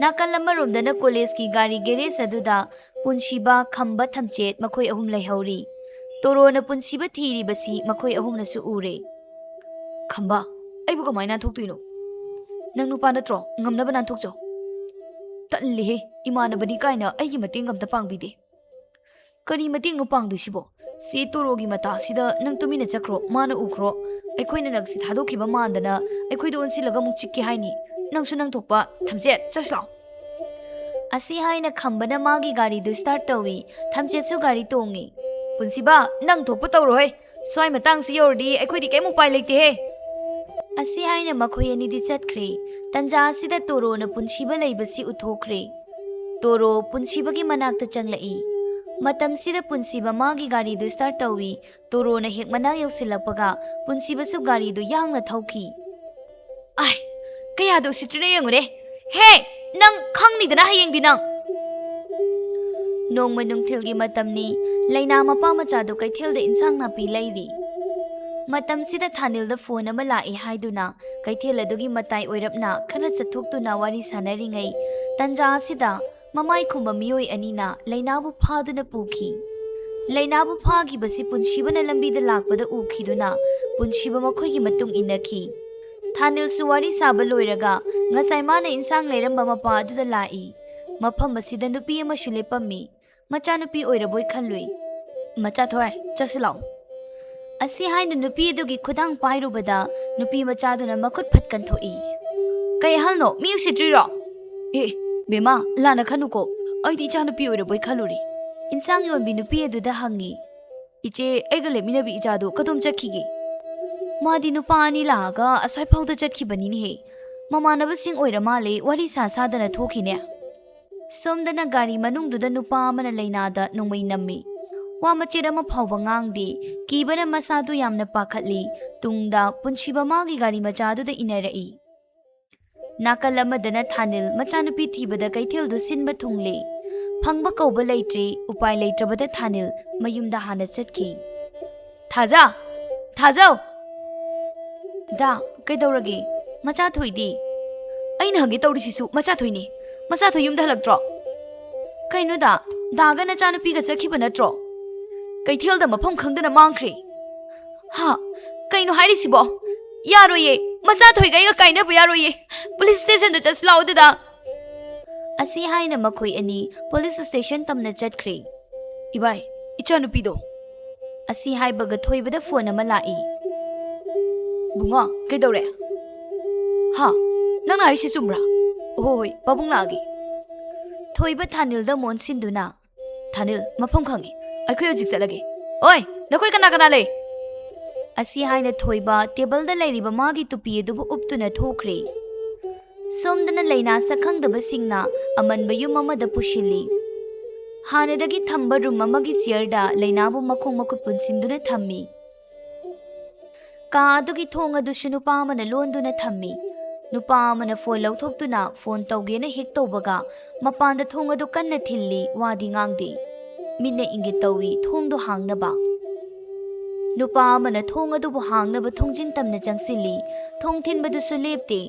ꯅꯥꯀꯜ ꯑꯃꯔꯣꯝꯗꯅ ꯀꯣꯂꯦꯖꯀꯤ ꯒꯥꯔꯤ ꯒꯦꯔꯦꯖ ꯑꯗꯨꯗ ꯄꯨꯟꯁꯤꯕ, ꯈꯝꯕ, ꯊꯝꯆꯦꯠ ꯃꯈꯣꯏ ꯑꯍꯨꯝ ꯂꯩꯍꯧꯔꯤ꯫ ꯇꯣꯔꯣꯅ ꯄꯨꯟꯁꯤꯕ ꯊꯤꯔꯤꯕꯁꯤ ꯃꯈꯣꯏ ꯑꯍꯨꯝꯅꯁꯨ ꯎꯔꯦ꯫ "ꯈꯝꯕ, ꯑꯩꯕꯨ ꯀꯃꯥꯏꯅ ꯅꯥꯟꯊꯣꯛꯇꯣꯏꯅꯣ? ꯅꯪ ꯅꯨꯄꯥ ꯅꯠꯇ꯭ꯔꯣ? ꯉꯝꯅꯕ ꯅꯥꯟꯊꯣꯛꯆꯧ꯫" "ꯇꯜꯂꯤꯍꯦ, ꯏꯃꯥꯟꯅꯕꯅꯤ ꯀꯥꯏꯅ ꯑꯩꯒꯤ ꯃꯇꯦꯡ ꯑꯝꯇ ꯄꯥꯡꯕꯤꯗꯦ꯫" "ꯀꯔꯤ ꯃꯇꯦꯡꯅꯣ ꯄꯥꯡꯗꯣꯏꯁꯤꯕꯣ? "ꯁꯤ ꯇꯣꯔꯣꯒꯤ ꯃꯇꯥꯁꯤꯗ ꯅꯪ ꯇꯨꯃꯤꯟꯅ ꯆꯠꯈ꯭ꯔꯣ, ꯃꯥꯅ ꯎꯈ꯭ꯔꯣ꯫ ꯑꯩꯈꯣꯏꯅ ꯅꯪꯁꯤ ꯊꯥꯗꯣꯛꯈꯤꯕ ꯃꯥꯟꯗꯅ ꯑꯩꯈꯣꯏꯗ ꯑꯣꯟꯁꯤꯜꯂꯒ ꯑꯃꯨꯛ ꯆꯤꯛꯀꯦ ꯍꯥꯏꯅꯤ꯫ ꯅꯪꯁꯨ ꯅꯪ ꯊꯣꯛꯄ, ꯊꯝꯆꯦꯠ, ꯆꯠꯁꯤ ꯂꯥꯎ"꯫ ꯑꯁꯤ ꯍꯥꯏꯅ ꯈꯝꯕꯅ ꯃꯥꯒꯤ ꯒꯥꯔꯤꯗꯨ start ꯇꯧꯏ꯫ ꯊꯝꯆꯦꯠꯁꯨ ꯒꯥꯔꯤ ꯇꯣꯡꯉꯤ꯫ "ꯄꯨꯟꯁꯤꯕ, ꯅꯪ ꯊꯣꯛꯄ ꯇꯧꯔꯣꯍꯦ꯫ ꯁ꯭ꯋꯥꯏ ꯃꯇꯥꯡꯁꯤ ꯌꯧꯔꯗꯤ ꯑꯩꯈꯣꯏꯗꯤ ꯀꯩꯝ ꯎꯄꯥꯏ ꯂꯩꯇꯦꯍꯦ"꯫ ꯑꯁꯤ ꯍꯥꯏꯅ ꯃꯈꯣꯏ ꯑꯅꯤꯗꯤ ꯆꯠꯈ꯭ꯔꯦ꯫ ꯇꯟꯖꯥ ꯑꯁꯤꯗ ꯇꯣꯔꯣꯅ ꯄꯨꯟꯁꯤꯕ ꯂꯩꯕꯁꯤ ꯎꯊꯣꯛꯈ꯭ꯔꯦ꯫ ꯇꯣꯔꯣ ꯄꯨꯟꯁꯤꯕꯒꯤ ꯃꯅꯥꯛꯇ ꯆꯪꯂꯛꯏ꯫ ꯃꯇꯝꯁꯤꯗ ꯄꯨꯟꯁꯤꯕ ꯃꯥꯒꯤ ꯒꯥꯔꯤꯗꯨ start ꯇꯧꯏ꯫ ꯇꯣꯔꯣꯅ ꯍꯦꯛ ꯃꯅꯥꯛ ꯌꯧꯁꯤꯜꯂꯛꯄꯒ ꯄꯨꯟꯁꯤꯕꯁꯨ ꯒꯥꯔꯤꯗꯨ ꯌꯥꯡꯅ ꯊꯧꯈꯤ꯫ "ꯑꯥꯏ, ꯀꯌꯥꯗ ꯎꯁꯤꯠꯇ꯭ꯔꯤꯅꯣ ꯌꯦꯡꯉꯨꯅꯦ꯫ ꯍꯦ, ꯅꯪ ꯈꯪꯅꯤꯗꯅ ꯍꯌꯦꯡꯗꯤ ꯅꯪ"꯫ ꯅꯣꯡꯃ ꯅꯨꯡꯊꯤꯜꯒꯤ ꯃꯇꯝꯅꯤ꯫ ꯂꯩꯅꯥ ꯃꯄꯥ ꯃꯆꯥꯗꯨ ꯀꯩꯊꯦꯜꯗ ꯏꯟꯁꯥꯡ ꯅꯥꯄꯤ ꯂꯩꯔꯤ꯫ ꯃꯇꯝꯁꯤꯗ ꯊꯥꯅꯤꯜꯗ phone ꯑꯃ ꯂꯥꯛꯑꯦ ꯍꯥꯏꯗꯨꯅ ꯀꯩꯊꯦꯜ ꯑꯗꯨꯒꯤ ꯃꯇꯥꯏ ꯑꯣꯏꯔꯞꯅ ꯈꯔ ꯆꯠꯊꯣꯛꯇꯨꯅ ꯋꯥꯔꯤ ꯁꯥꯟꯅꯔꯤꯉꯩ, ꯇꯟꯖꯥ ꯑꯁꯤꯗ ꯃꯃꯥꯏ ꯈꯨꯝꯕ ꯃꯤꯑꯣꯏ ꯑꯅꯤꯅ ꯂꯩꯅꯥꯕꯨ ꯐꯥꯗꯨꯅ ꯄꯨꯈꯤ꯫ ꯂꯩꯅꯥꯕꯨ ꯐꯥꯈꯤꯕꯁꯤ ꯄꯨꯟꯁꯤꯕꯅ ꯂꯝꯕꯤꯗ ꯂꯥꯛꯄꯗ ꯎꯈꯤꯗꯨꯅ ꯄꯨꯟꯁꯤꯕ ꯃꯈꯣꯏꯒꯤ ꯃꯇꯨꯡ ꯏꯟꯅꯈꯤ꯫ ꯊꯥꯅꯤꯜꯁꯨ ꯋꯥꯔꯤ ꯁꯥꯕ ꯂꯣꯏꯔꯒ ꯉꯁꯥꯏ ꯃꯥꯅ ꯏꯟꯁꯥꯡ ꯂꯩꯔꯝꯕ ꯃꯄꯥ ꯑꯗꯨꯗ ꯂꯥꯛꯏ꯫ ꯃꯐꯝ ꯑꯁꯤꯗ ꯅꯨꯄꯤ ꯑꯃꯁꯨ ꯂꯦꯞꯄꯝꯃꯤ꯫ ꯃꯆꯥꯅꯨꯄꯤ ꯑꯣꯏꯔꯕꯣꯏ ꯈꯜꯂꯨꯏ꯫ "ꯃꯆꯥꯊꯣꯏ, ꯆꯠꯁꯤ ꯂꯥꯛꯑꯣ"꯫ ꯑꯁꯤ ꯍꯥꯏꯅ ꯅꯨꯄꯤ ꯑꯗꯨꯒꯤ ꯈꯨꯗꯥꯡ ꯄꯥꯏꯔꯨꯕꯗ ꯅꯨꯄꯤ ꯃꯆꯥꯗꯨꯅ ꯃꯈꯨꯠ ꯐꯠ ꯀꯟꯊꯣꯛꯏ꯫ "ꯀꯩ ꯍꯥꯏꯅꯣ? ꯃꯤ ꯎꯁꯤꯠꯇ꯭ꯔꯤꯔꯣ?" "ꯑꯦ, ꯕꯦꯝꯃ, ꯂꯥꯟꯅ ꯈꯟꯅꯨꯀꯣ꯫ ꯑꯩꯗꯤ ꯏꯆꯥꯅꯨꯄꯤ ꯑꯣꯏꯔꯕꯣꯏ ꯈꯜꯂꯨꯔꯦ"꯫ ꯏꯟꯁꯥꯡ ꯌꯣꯟꯕꯤ ꯅꯨꯄꯤ ꯑꯗꯨꯗ ꯍꯪꯉꯤ꯫ "ꯏꯆꯦ, ꯑꯩꯒ ꯂꯩꯃꯤꯟꯅꯕꯤ ꯏꯆꯥꯗꯣ ꯀꯗꯣꯝ ꯆꯠꯈꯤꯒꯦ?" "ꯃꯥꯗꯤ ꯅꯨꯄꯥ ꯑꯅꯤ ꯂꯥꯛꯑꯒ ꯑꯁ꯭ꯋꯥꯏꯐꯥꯎꯗ ꯆꯠꯈꯤꯕꯅꯤꯅꯦꯍꯦ꯫ ꯃꯃꯥꯟꯅꯕꯁꯤꯡ ꯑꯣꯏꯔ ꯃꯥꯜꯂꯦ, ꯋꯥꯔꯤ ꯁꯥ ꯁꯥꯗꯅ ꯊꯣꯛꯈꯤꯅꯦ"꯫ ꯁꯣꯝꯗꯅ ꯒꯥꯔꯤ ꯃꯅꯨꯡꯗꯨꯗ ꯅꯨꯄꯥ ꯑꯃꯅ ꯂꯩꯅꯥꯗ ꯅꯣꯡꯃꯩ ꯅꯝꯃꯤ꯫ ꯋꯥ ꯃꯆꯦꯠ ꯑꯃ ꯐꯥꯎꯕ ꯉꯥꯡꯗꯦ꯫ ꯀꯤꯕꯅ ꯃꯁꯥꯗꯨ ꯌꯥꯝꯅ ꯄꯥꯈꯠꯂꯤ꯫ ꯇꯨꯡꯗ ꯄꯨꯟꯁꯤꯕ ꯃꯥꯒꯤ ꯒꯥꯔꯤ ꯃꯆꯥꯗꯨꯗ ꯏꯟꯅꯔꯛꯏ꯫ ꯅꯥꯀꯜ ꯑꯃꯗꯅ ꯊꯥꯅꯤꯜ ꯃꯆꯥꯅꯨꯄꯤ ꯊꯤꯕꯗ ꯀꯩꯊꯦꯜꯗꯨ ꯁꯤꯟꯕ ꯊꯨꯡꯂꯦ꯫ ꯐꯪꯕ ꯀꯧꯕ ꯂꯩꯇ꯭ꯔꯦ꯫ ꯎꯄꯥꯏ ꯂꯩꯇ꯭ꯔꯕꯗ ꯊꯥꯅꯤꯜ ꯃꯌꯨꯝꯗ ꯍꯥꯟꯅ ꯆꯠꯈꯤ꯫ "ꯊꯥꯖ! ꯊꯥꯖ!" "ꯗꯥ, ꯀꯩꯗꯧꯔꯒꯦ? ꯃꯆꯥꯊꯣꯏꯗꯤ?" "ꯑꯩꯅ ꯍꯪꯒꯦ ꯇꯧꯔꯤꯁꯤꯁꯨ ꯃꯆꯥꯊꯣꯏꯅꯦ꯫ ꯃꯆꯥꯊꯣꯏ ꯌꯨꯝꯗ ꯍꯜꯂꯛꯇ꯭ꯔꯣ?" "ꯀꯩꯅꯣ ꯗꯥ, ꯗꯥꯒ ꯅꯆꯥꯅꯨꯄꯤꯒ ꯆꯠꯈꯤꯕ ꯅꯠꯇ꯭ꯔꯣ?" "ꯀꯩꯊꯦꯜꯗ ꯃꯐꯝ ꯈꯪꯗꯅ ꯃꯥꯡꯈ꯭ꯔꯦ"꯫ "ꯍꯥ? ꯀꯩꯅꯣ ꯍꯥꯏꯔꯤꯁꯤꯕꯣ? ꯌꯥꯔꯣꯏꯌꯦ꯫ ꯃꯆꯥꯊꯣꯏꯒ ꯑꯩꯒ ꯀꯥꯏꯅꯕ ꯌꯥꯔꯣꯏꯌꯦ꯫ Police stationꯗ ꯆꯠꯁꯤ ꯂꯥꯛꯑꯣ ꯗꯥ"꯫ ꯑꯁꯤ ꯍꯥꯏꯅ ꯃꯈꯣꯏ ꯑꯅꯤ police station ꯇꯝꯅ ꯆꯠꯈ꯭ꯔꯦ꯫ "ꯏꯕꯥꯏ, ꯏꯆꯥꯅꯨꯄꯤꯗꯣ?" ꯑꯁꯤ ꯍꯥꯏꯕꯒ ꯊꯣꯏꯕꯗ ꯐꯣꯟ ꯑꯃ ꯂꯥꯛꯏ꯫ "ꯕꯨꯡꯉꯣ, ꯀꯩꯗꯧꯔꯦ?" "ꯍꯥ? ꯅꯪꯅ ꯍꯥꯏꯔꯤꯁꯤ ꯆꯨꯝꯕ꯭ꯔꯥ?" "ꯍꯣꯏ, ꯍꯣꯏ, ꯄꯥꯕꯨꯡ ꯂꯥꯛꯑꯒꯦ꯫" ꯊꯣꯏꯕ ꯊꯥꯅꯤꯜꯗ ꯑꯃꯨꯛ ꯑꯣꯟꯁꯤꯟꯗꯨꯅ, "ꯊꯥꯅꯤꯜ, ꯃꯐꯝ ꯈꯪꯉꯤ꯫ ꯑꯩꯈꯣꯏ ꯍꯧꯖꯤꯛ ꯆꯠꯂꯒꯦ꯫" "ꯑꯣꯏ, ꯅꯈꯣꯏ ꯀꯅꯥ ꯀꯅꯥ ꯂꯩ?" ꯑꯁꯤ ꯍꯥꯏꯅ ꯊꯣꯏꯕ ꯇꯦꯕꯜꯗ ꯂꯩꯔꯤꯕ ꯃꯥꯒꯤ ꯇꯨꯄꯤ ꯑꯗꯨꯕꯨ ꯎꯞꯇꯨꯅ ꯊꯣꯛꯈ꯭ꯔꯦ꯫ ꯁꯣꯝꯗꯅ ꯂꯩꯅꯥ ꯁꯛꯈꯪꯗꯕꯁꯤꯡꯅ ꯑꯃꯟꯕ ꯌꯨꯝ ꯑꯃꯗ ꯄꯨꯁꯤꯜꯂꯤ꯫ ꯍꯥꯟꯅꯗꯒꯤ ꯊꯝꯕ ꯔꯨꯝ ꯑꯃꯒꯤ ꯆꯤꯌꯔꯗ ꯂꯩꯅꯥꯕꯨ ꯃꯈꯣꯡ ꯃꯈꯨꯠ ꯄꯨꯟꯁꯤꯟꯗꯨꯅ ꯊꯝꯃꯤ꯫ ꯀꯥ ꯑꯗꯨꯒꯤ ꯊꯣꯡ ꯑꯗꯨꯁꯨ ꯅꯨꯄꯥ ꯑꯃꯅ ꯂꯣꯟꯗꯨꯅ ꯊꯝꯃꯤ꯫ ꯅꯨꯄꯥ ꯑꯃꯅ ꯐꯣꯟ ꯂꯧꯊꯣꯛꯇꯨꯅ ꯐꯣꯟ ꯇꯧꯒꯦꯅ ꯍꯦꯛ ꯇꯧꯕꯒ, ꯃꯄꯥꯟꯗ ꯊꯣꯡ ꯑꯗꯨ ꯀꯟꯅ ꯊꯤꯜꯂꯤ, ꯋꯥꯗꯤ ꯉꯥꯡꯗꯦ꯫ ꯃꯤꯠꯅ ꯏꯪꯒꯤꯠ ꯇꯧꯏ, ꯊꯣꯡꯗꯨ ꯍꯥꯡꯅꯕ꯫ ꯅꯨꯄꯥ ꯑꯃꯅ ꯊꯣꯡ ꯑꯗꯨꯕꯨ ꯍꯥꯡꯅꯕ ꯊꯣꯡꯖꯤꯟ ꯇꯝꯅ ꯆꯪꯁꯤꯜꯂꯤ꯫ ꯊꯣꯡ ꯊꯤꯟꯕꯗꯨꯁꯨ ꯂꯦꯞꯇꯦ꯫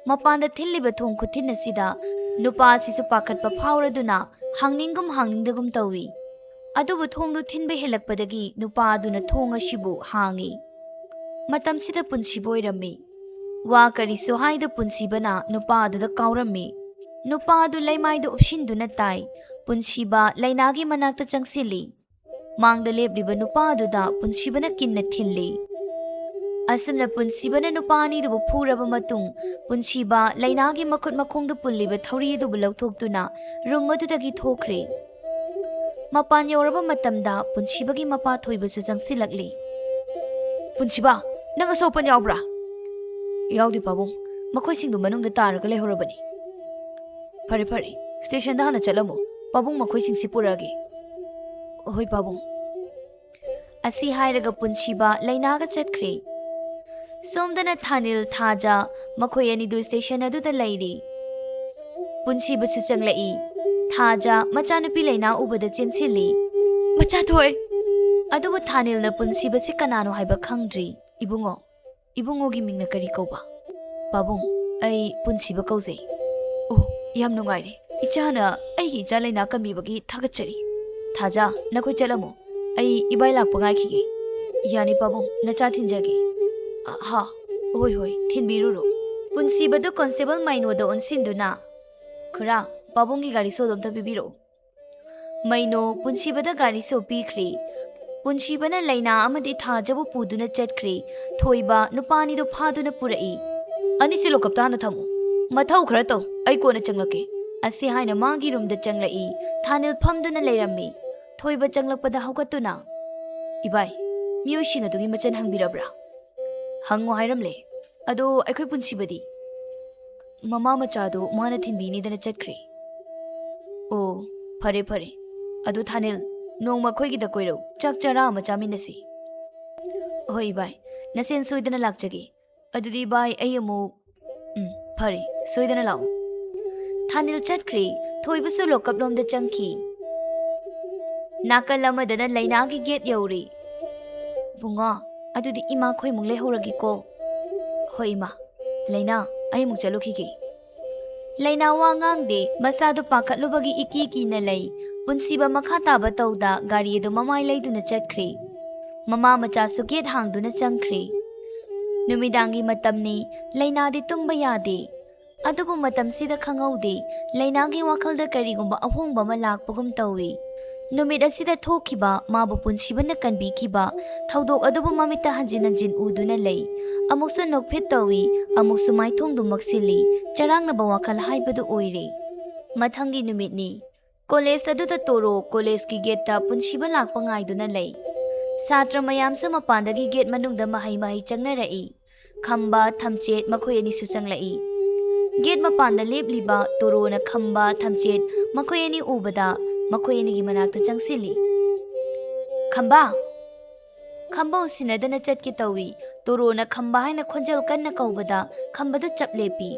ꯃꯄꯥꯟꯗ ꯊꯤꯜꯂꯤꯕ ꯊꯣꯡ ꯈꯨꯊꯤꯟ ꯑꯁꯤꯗ ꯅꯨꯄꯥ ꯑꯁꯤꯁꯨ ꯄꯥꯈꯠꯄ ꯐꯥꯎꯔꯗꯨꯅ ꯍꯥꯡꯅꯤꯡꯒꯨꯝ ꯍꯥꯡꯅꯤꯡꯗꯒꯨꯝ ꯇꯧꯏ꯫ ꯑꯗꯨꯕꯨ ꯊꯣꯡꯗꯨ ꯊꯤꯟꯕ ꯍꯦꯜꯂꯛꯄꯗꯒꯤ ꯅꯨꯄꯥ ꯑꯗꯨꯅ ꯊꯣꯡ ꯑꯁꯤꯕꯨ ꯍꯥꯡꯏ꯫ ꯃꯇꯝꯁꯤꯗ ꯄꯨꯟꯁꯤꯕ ꯑꯣꯏꯔꯝꯃꯤ꯫ ꯋꯥ ꯀꯔꯤꯁꯨ ꯍꯥꯏꯗ ꯄꯨꯟꯁꯤꯕꯅ ꯅꯨꯄꯥ ꯑꯗꯨꯗ ꯀꯥꯎꯔꯝꯃꯤ꯫ ꯅꯨꯄꯥ ꯑꯗꯨ ꯂꯩꯃꯥꯏꯗ ꯎꯞꯁꯤꯟꯗꯨꯅ ꯇꯥꯏ꯫ ꯄꯨꯟꯁꯤꯕ ꯂꯩꯅꯥꯒꯤ ꯃꯅꯥꯛꯇ ꯆꯪꯁꯤꯜꯂꯤ꯫ ꯃꯥꯡꯗ ꯂꯦꯞꯂꯤꯕ ꯅꯨꯄꯥ ꯑꯗꯨꯗ ꯄꯨꯟꯁꯤꯕꯅ ꯀꯤꯟꯅ ꯊꯤꯜꯂꯤ꯫ ꯑꯁꯨꯝꯅ ꯄꯨꯟꯁꯤꯕꯅ ꯅꯨꯄꯥ ꯑꯅꯤꯗꯨꯕꯨ ꯐꯨꯔꯕ ꯃꯇꯨꯡ, ꯄꯨꯟꯁꯤꯕ ꯂꯩꯅꯥꯒꯤ ꯃꯈꯨꯠ ꯃꯈꯣꯡꯗ ꯄꯨꯜꯂꯤꯕ ꯊꯧꯔꯤ ꯑꯗꯨꯕꯨ ꯂꯧꯊꯣꯛꯇꯨꯅ ꯔꯨꯝ ꯑꯗꯨꯗꯒꯤ ꯊꯣꯛꯈ꯭ꯔꯦ꯫ ꯃꯄꯥꯟ ꯌꯧꯔꯕ ꯃꯇꯝꯗ ꯄꯨꯟꯁꯤꯕꯒꯤ ꯃꯄꯥ ꯊꯣꯏꯕꯁꯨ ꯆꯪꯁꯤꯜꯂꯛꯂꯤ꯫ "ꯄꯨꯟꯁꯤꯕ, ꯅꯪ ꯑꯁꯣꯛ ꯑꯄꯟ ꯌꯥꯎꯕ꯭ꯔꯥ?" "ꯌꯥꯎꯗꯦ ꯄꯥꯕꯨꯡ, ꯃꯈꯣꯏꯁꯤꯡꯗꯨ ꯃꯅꯨꯡꯗ ꯇꯥꯔꯒ ꯂꯩꯍꯧꯔꯕꯅꯤ꯫" "ꯐꯔꯦ ꯐꯔꯦ, ꯁ꯭ꯇꯦꯁꯟꯗ ꯍꯥꯟꯅ ꯆꯠꯂꯝꯃꯨ, ꯄꯥꯕꯨꯡ ꯃꯈꯣꯏꯁꯤꯡꯁꯤ ꯄꯨꯔꯛꯑꯒꯦ꯫" "ꯍꯣꯏ ꯄꯥꯕꯨꯡ꯫" ꯑꯁꯤ ꯍꯥꯏꯔꯒ ꯄꯨꯟꯁꯤꯕ ꯂꯩꯅꯥꯒ ꯆꯠꯈ꯭ꯔꯦ꯫ ꯁꯣꯝꯗꯅ ꯊꯥꯅꯤꯜ, ꯊꯥꯖ, ꯃꯈꯣꯏ ꯑꯅꯤꯗꯨ ꯁ꯭ꯇꯦꯁꯟ ꯑꯗꯨꯗ ꯂꯩꯔꯤ꯫ ꯄꯨꯟꯁꯤꯕꯁꯨ ꯆꯪꯂꯛꯏ꯫ ꯊꯥꯖ ꯃꯆꯥꯅꯨꯄꯤ ꯂꯩꯅꯥ ꯎꯕꯗ ꯆꯦꯟꯁꯤꯜꯂꯤ꯫ "ꯃꯆꯥ ꯊꯣꯏ!" ꯑꯗꯨꯕꯨ ꯊꯥꯅꯤꯜꯅ ꯄꯨꯟꯁꯤꯕꯁꯤ ꯀꯅꯥꯅꯣ ꯍꯥꯏꯕ ꯈꯪꯗ꯭ꯔꯤ꯫ "ꯏꯕꯨꯡꯉꯣ, ꯏꯕꯨꯡꯉꯣꯒꯤ ꯃꯤꯡꯅ ꯀꯔꯤ ꯀꯧꯕ?" "ꯄꯥꯕꯨꯡ, ꯑꯩ ꯄꯨꯟꯁꯤꯕ ꯀꯧꯖꯩ꯫" "ꯑꯣ, ꯌꯥꯝ ꯅꯨꯡꯉꯥꯏꯔꯦ꯫ ꯏꯆꯥꯅ ꯑꯩꯒꯤ ꯏꯆꯥ ꯂꯩꯅꯥ ꯀꯟꯕꯤꯕꯒꯤ ꯊꯥꯒꯠꯆꯔꯤ꯫ ꯊꯥꯖ, ꯅꯈꯣꯏ ꯆꯠꯂꯝꯃꯣ꯫ ꯑꯩ ꯏꯕꯥꯏ ꯂꯥꯛꯄ ꯉꯥꯏꯈꯤꯒꯦ꯫" "ꯌꯥꯅꯤ ꯄꯥꯕꯨꯡ, ꯅꯆꯥ ꯊꯤꯟꯖꯒꯦ꯫" "ꯑ, ꯍꯥ, ꯍꯣꯏ, ꯍꯣꯏ, ꯊꯤꯟꯕꯤꯔꯨꯔꯣ꯫" ꯄꯨꯟꯁꯤꯕꯗꯨ ꯀꯣꯟꯁꯇꯦꯕꯜ ꯃꯥꯏꯅꯣꯗ ꯑꯣꯟꯁꯤꯟꯗꯨꯅ, "ꯈꯨꯔꯥ, ꯄꯥꯕꯨꯡꯒꯤ ꯒꯥꯔꯤ ꯁꯣꯗꯣ ꯑꯝꯇ ꯄꯤꯕꯤꯔꯛꯑꯣ꯫" ꯃꯩꯅꯣ ꯄꯨꯟꯁꯤꯕꯗ ꯒꯥꯔꯤꯁꯨ ꯄꯤꯈ꯭ꯔꯦ꯫ ꯄꯨꯟꯁꯤꯕꯅ ꯂꯩꯅꯥ ꯑꯃꯗꯤ ꯊꯥꯖꯕ ꯄꯨꯗꯨꯅ ꯆꯠꯈ꯭ꯔꯦ꯫ ꯊꯣꯏꯕ ꯅꯨꯄꯥꯅꯤꯗꯨ ꯐꯥꯗꯨꯅ ꯄꯨꯔꯛꯏ꯫ "ꯑꯅꯤꯁꯤ ꯂꯣꯀꯞꯇ ꯍꯥꯟꯅ ꯊꯝꯃꯨ꯫ ꯃꯊꯧ ꯈꯔ ꯇꯧ, ꯑꯩ ꯀꯣꯟꯅ ꯆꯪꯂꯛꯀꯦ"꯫ ꯑꯁꯤ ꯍꯥꯏꯅ ꯃꯥꯒꯤ ꯔꯨꯝꯗ ꯆꯪꯂꯛꯏ꯫ ꯊꯥꯅꯤꯜ ꯐꯝꯗꯨꯅ ꯂꯩꯔꯝꯃꯤ꯫ ꯊꯣꯏꯕ ꯆꯪꯂꯛꯄꯗ ꯍꯧꯒꯠꯇꯨꯅ, "ꯏꯕꯥꯏ, ꯃꯤꯑꯣꯏꯁꯤꯡ ꯑꯗꯨꯒꯤ ꯃꯆꯟ ꯍꯪꯕꯤꯔꯕ꯭ꯔꯥ?" "ꯍꯪꯉꯣ ꯍꯥꯏꯔꯝꯂꯦ꯫ ꯑꯗꯣ ꯑꯩꯈꯣꯏ ꯄꯨꯟꯁꯤꯕꯗꯤ?" "ꯃꯃꯥ ꯃꯆꯥꯗꯣ ꯃꯥꯅ ꯊꯤꯟꯕꯤꯅꯤꯗꯅ ꯆꯠꯈ꯭ꯔꯦ"꯫ "ꯑꯣ, ꯐꯔꯦ ꯐꯔꯦ꯫ ꯑꯗꯨ ꯊꯥꯅꯤꯜ, ꯅꯣꯡꯃ ꯑꯩꯈꯣꯏꯒꯤꯗ ꯀꯣꯏꯔꯛꯎ, ꯆꯥꯛ ꯆꯔꯥ ꯑꯃ ꯆꯥꯃꯤꯟꯅꯁꯤ"꯫ "ꯍꯣꯏ ꯏꯕꯥꯏ, ꯅꯁꯦꯟ ꯁꯣꯏꯗꯅ ꯂꯥꯛꯆꯒꯦ꯫ ꯑꯗꯨꯗꯤ ꯏꯕꯥꯏ, ꯑꯩ ꯑꯃꯨꯛ"꯫ "ꯎꯝ, ꯐꯔꯦ, ꯁꯣꯏꯗꯅ ꯂꯥꯛꯑꯣ"꯫ ꯊꯥꯅꯤꯜ ꯆꯠꯈ꯭ꯔꯦ꯫ ꯊꯣꯏꯕꯁꯨ ꯂꯣꯀꯞ ꯂꯣꯝꯗ ꯆꯪꯈꯤ꯫ ꯅꯥꯀꯜ ꯑꯃꯗꯅ ꯂꯩꯅꯥꯒꯤ ꯒꯦꯠ ꯌꯧꯔꯦ꯫ "ꯕꯨꯡꯉꯣ, ꯑꯗꯨꯗꯤ ꯏꯃꯥ ꯈꯣꯏꯃꯨꯛ ꯂꯩꯍꯧꯔꯒꯦꯀꯣ"꯫ "ꯍꯣꯏ ꯏꯃꯥ꯫ ꯂꯩꯅꯥ, ꯑꯩ ꯑꯃꯨꯛ ꯆꯠꯂꯨꯈꯤꯒꯦ"꯫ ꯂꯩꯅꯥ ꯋꯥ ꯉꯥꯡꯗꯦ, ꯃꯁꯥꯗꯨ ꯄꯥꯈꯠꯂꯨꯕꯒꯤ ꯏꯀꯤ ꯀꯤꯅ ꯂꯩ꯫ ꯄꯨꯟꯁꯤꯕ ꯃꯈꯥ ꯇꯥꯕ ꯇꯧꯗ ꯒꯥꯔꯤ ꯑꯗꯨ ꯃꯃꯥꯏ ꯂꯩꯗꯨꯅ ꯆꯠꯈ꯭ꯔꯦ꯫ ꯃꯃꯥ ꯃꯆꯥꯁꯨ ꯒꯦꯠ ꯍꯥꯡꯗꯨꯅ ꯆꯪꯈ꯭ꯔꯦ꯫ ꯅꯨꯃꯤꯗꯥꯡꯒꯤ ꯃꯇꯝꯅꯤ, ꯂꯩꯅꯥꯗꯤ ꯇꯨꯝꯕ ꯌꯥꯗꯦ꯫ ꯑꯗꯨꯕꯨ ꯃꯇꯝꯁꯤꯗ ꯈꯪꯍꯧꯗꯦ, ꯂꯩꯅꯥꯒꯤ ꯋꯥꯈꯜꯗ ꯀꯔꯤꯒꯨꯝꯕ ꯑꯍꯣꯡꯕ ꯑꯃ ꯂꯥꯛꯄꯒꯨꯝ ꯇꯧꯏ꯫ ꯅꯨꯃꯤꯠ ꯑꯁꯤꯗ ꯊꯣꯛꯈꯤꯕ, ꯃꯥꯕꯨ ꯄꯨꯟꯁꯤꯕꯅ ꯀꯟꯕꯤꯈꯤꯕ ꯊꯧꯗꯣꯛ ꯑꯗꯨꯕꯨ ꯃꯃꯤꯠꯇ ꯍꯟꯖꯤꯟ ꯍꯟꯖꯤꯟ ꯎꯗꯨꯅ ꯂꯩ꯫ ꯑꯃꯨꯛꯁꯨ ꯅꯣꯛꯐꯦꯠ ꯇꯧꯏ, ꯑꯃꯨꯛꯁꯨ ꯃꯥꯏꯊꯣꯡꯗꯨ ꯃꯛꯁꯤꯜꯂꯤ꯫ ꯆꯔꯥꯡꯅꯕ ꯋꯥꯈꯜ ꯍꯥꯏꯕꯗꯨ ꯑꯣꯏꯔꯦ꯫ ꯃꯊꯪꯒꯤ ꯅꯨꯃꯤꯠꯅꯤ꯫ ꯀꯣꯂꯦꯖ ꯑꯗꯨꯗ ꯇꯣꯔꯣ ꯀꯣꯂꯦꯖꯀꯤ ꯒꯦꯠꯇ ꯄꯨꯟꯁꯤꯕ ꯂꯥꯛꯄ ꯉꯥꯏꯗꯨꯅ ꯂꯩ꯫ ꯁꯥꯇ꯭ꯔ ꯃꯌꯥꯝꯁꯨ ꯃꯄꯥꯟꯗꯒꯤ ꯒꯦꯠ ꯃꯅꯨꯡꯗ ꯃꯍꯩ ꯃꯍꯩ ꯆꯪꯅꯔꯛꯏ꯫ ꯈꯝꯕ, ꯊꯝꯆꯦꯠ ꯃꯈꯣꯏ ꯑꯅꯤꯁꯨ ꯆꯪꯂꯛꯏ꯫ ꯒꯦꯠ ꯃꯄꯥꯟꯗ ꯂꯦꯞꯂꯤꯕ ꯇꯣꯔꯣꯅ ꯈꯝꯕ, ꯊꯝꯆꯦꯠ ꯃꯈꯣꯏ ꯑꯅꯤ ꯎꯕꯗ ꯃꯈꯣꯏ ꯑꯅꯤꯒꯤ ꯃꯅꯥꯛꯇ ꯆꯪꯁꯤꯜꯂꯤ꯫ "ꯈꯝꯕ!" ꯈꯝꯕ ꯎꯁꯤꯟꯅꯗꯅ ꯆꯠꯀꯦ ꯇꯧꯏ꯫ ꯇꯣꯔꯣꯅ "ꯈꯝꯕ" ꯍꯥꯏꯅ ꯈꯣꯟꯖꯦꯜ ꯀꯟꯅ ꯀꯧꯕꯗ ꯈꯝꯕꯗꯨ ꯆꯞ ꯂꯦꯞꯄꯤ꯫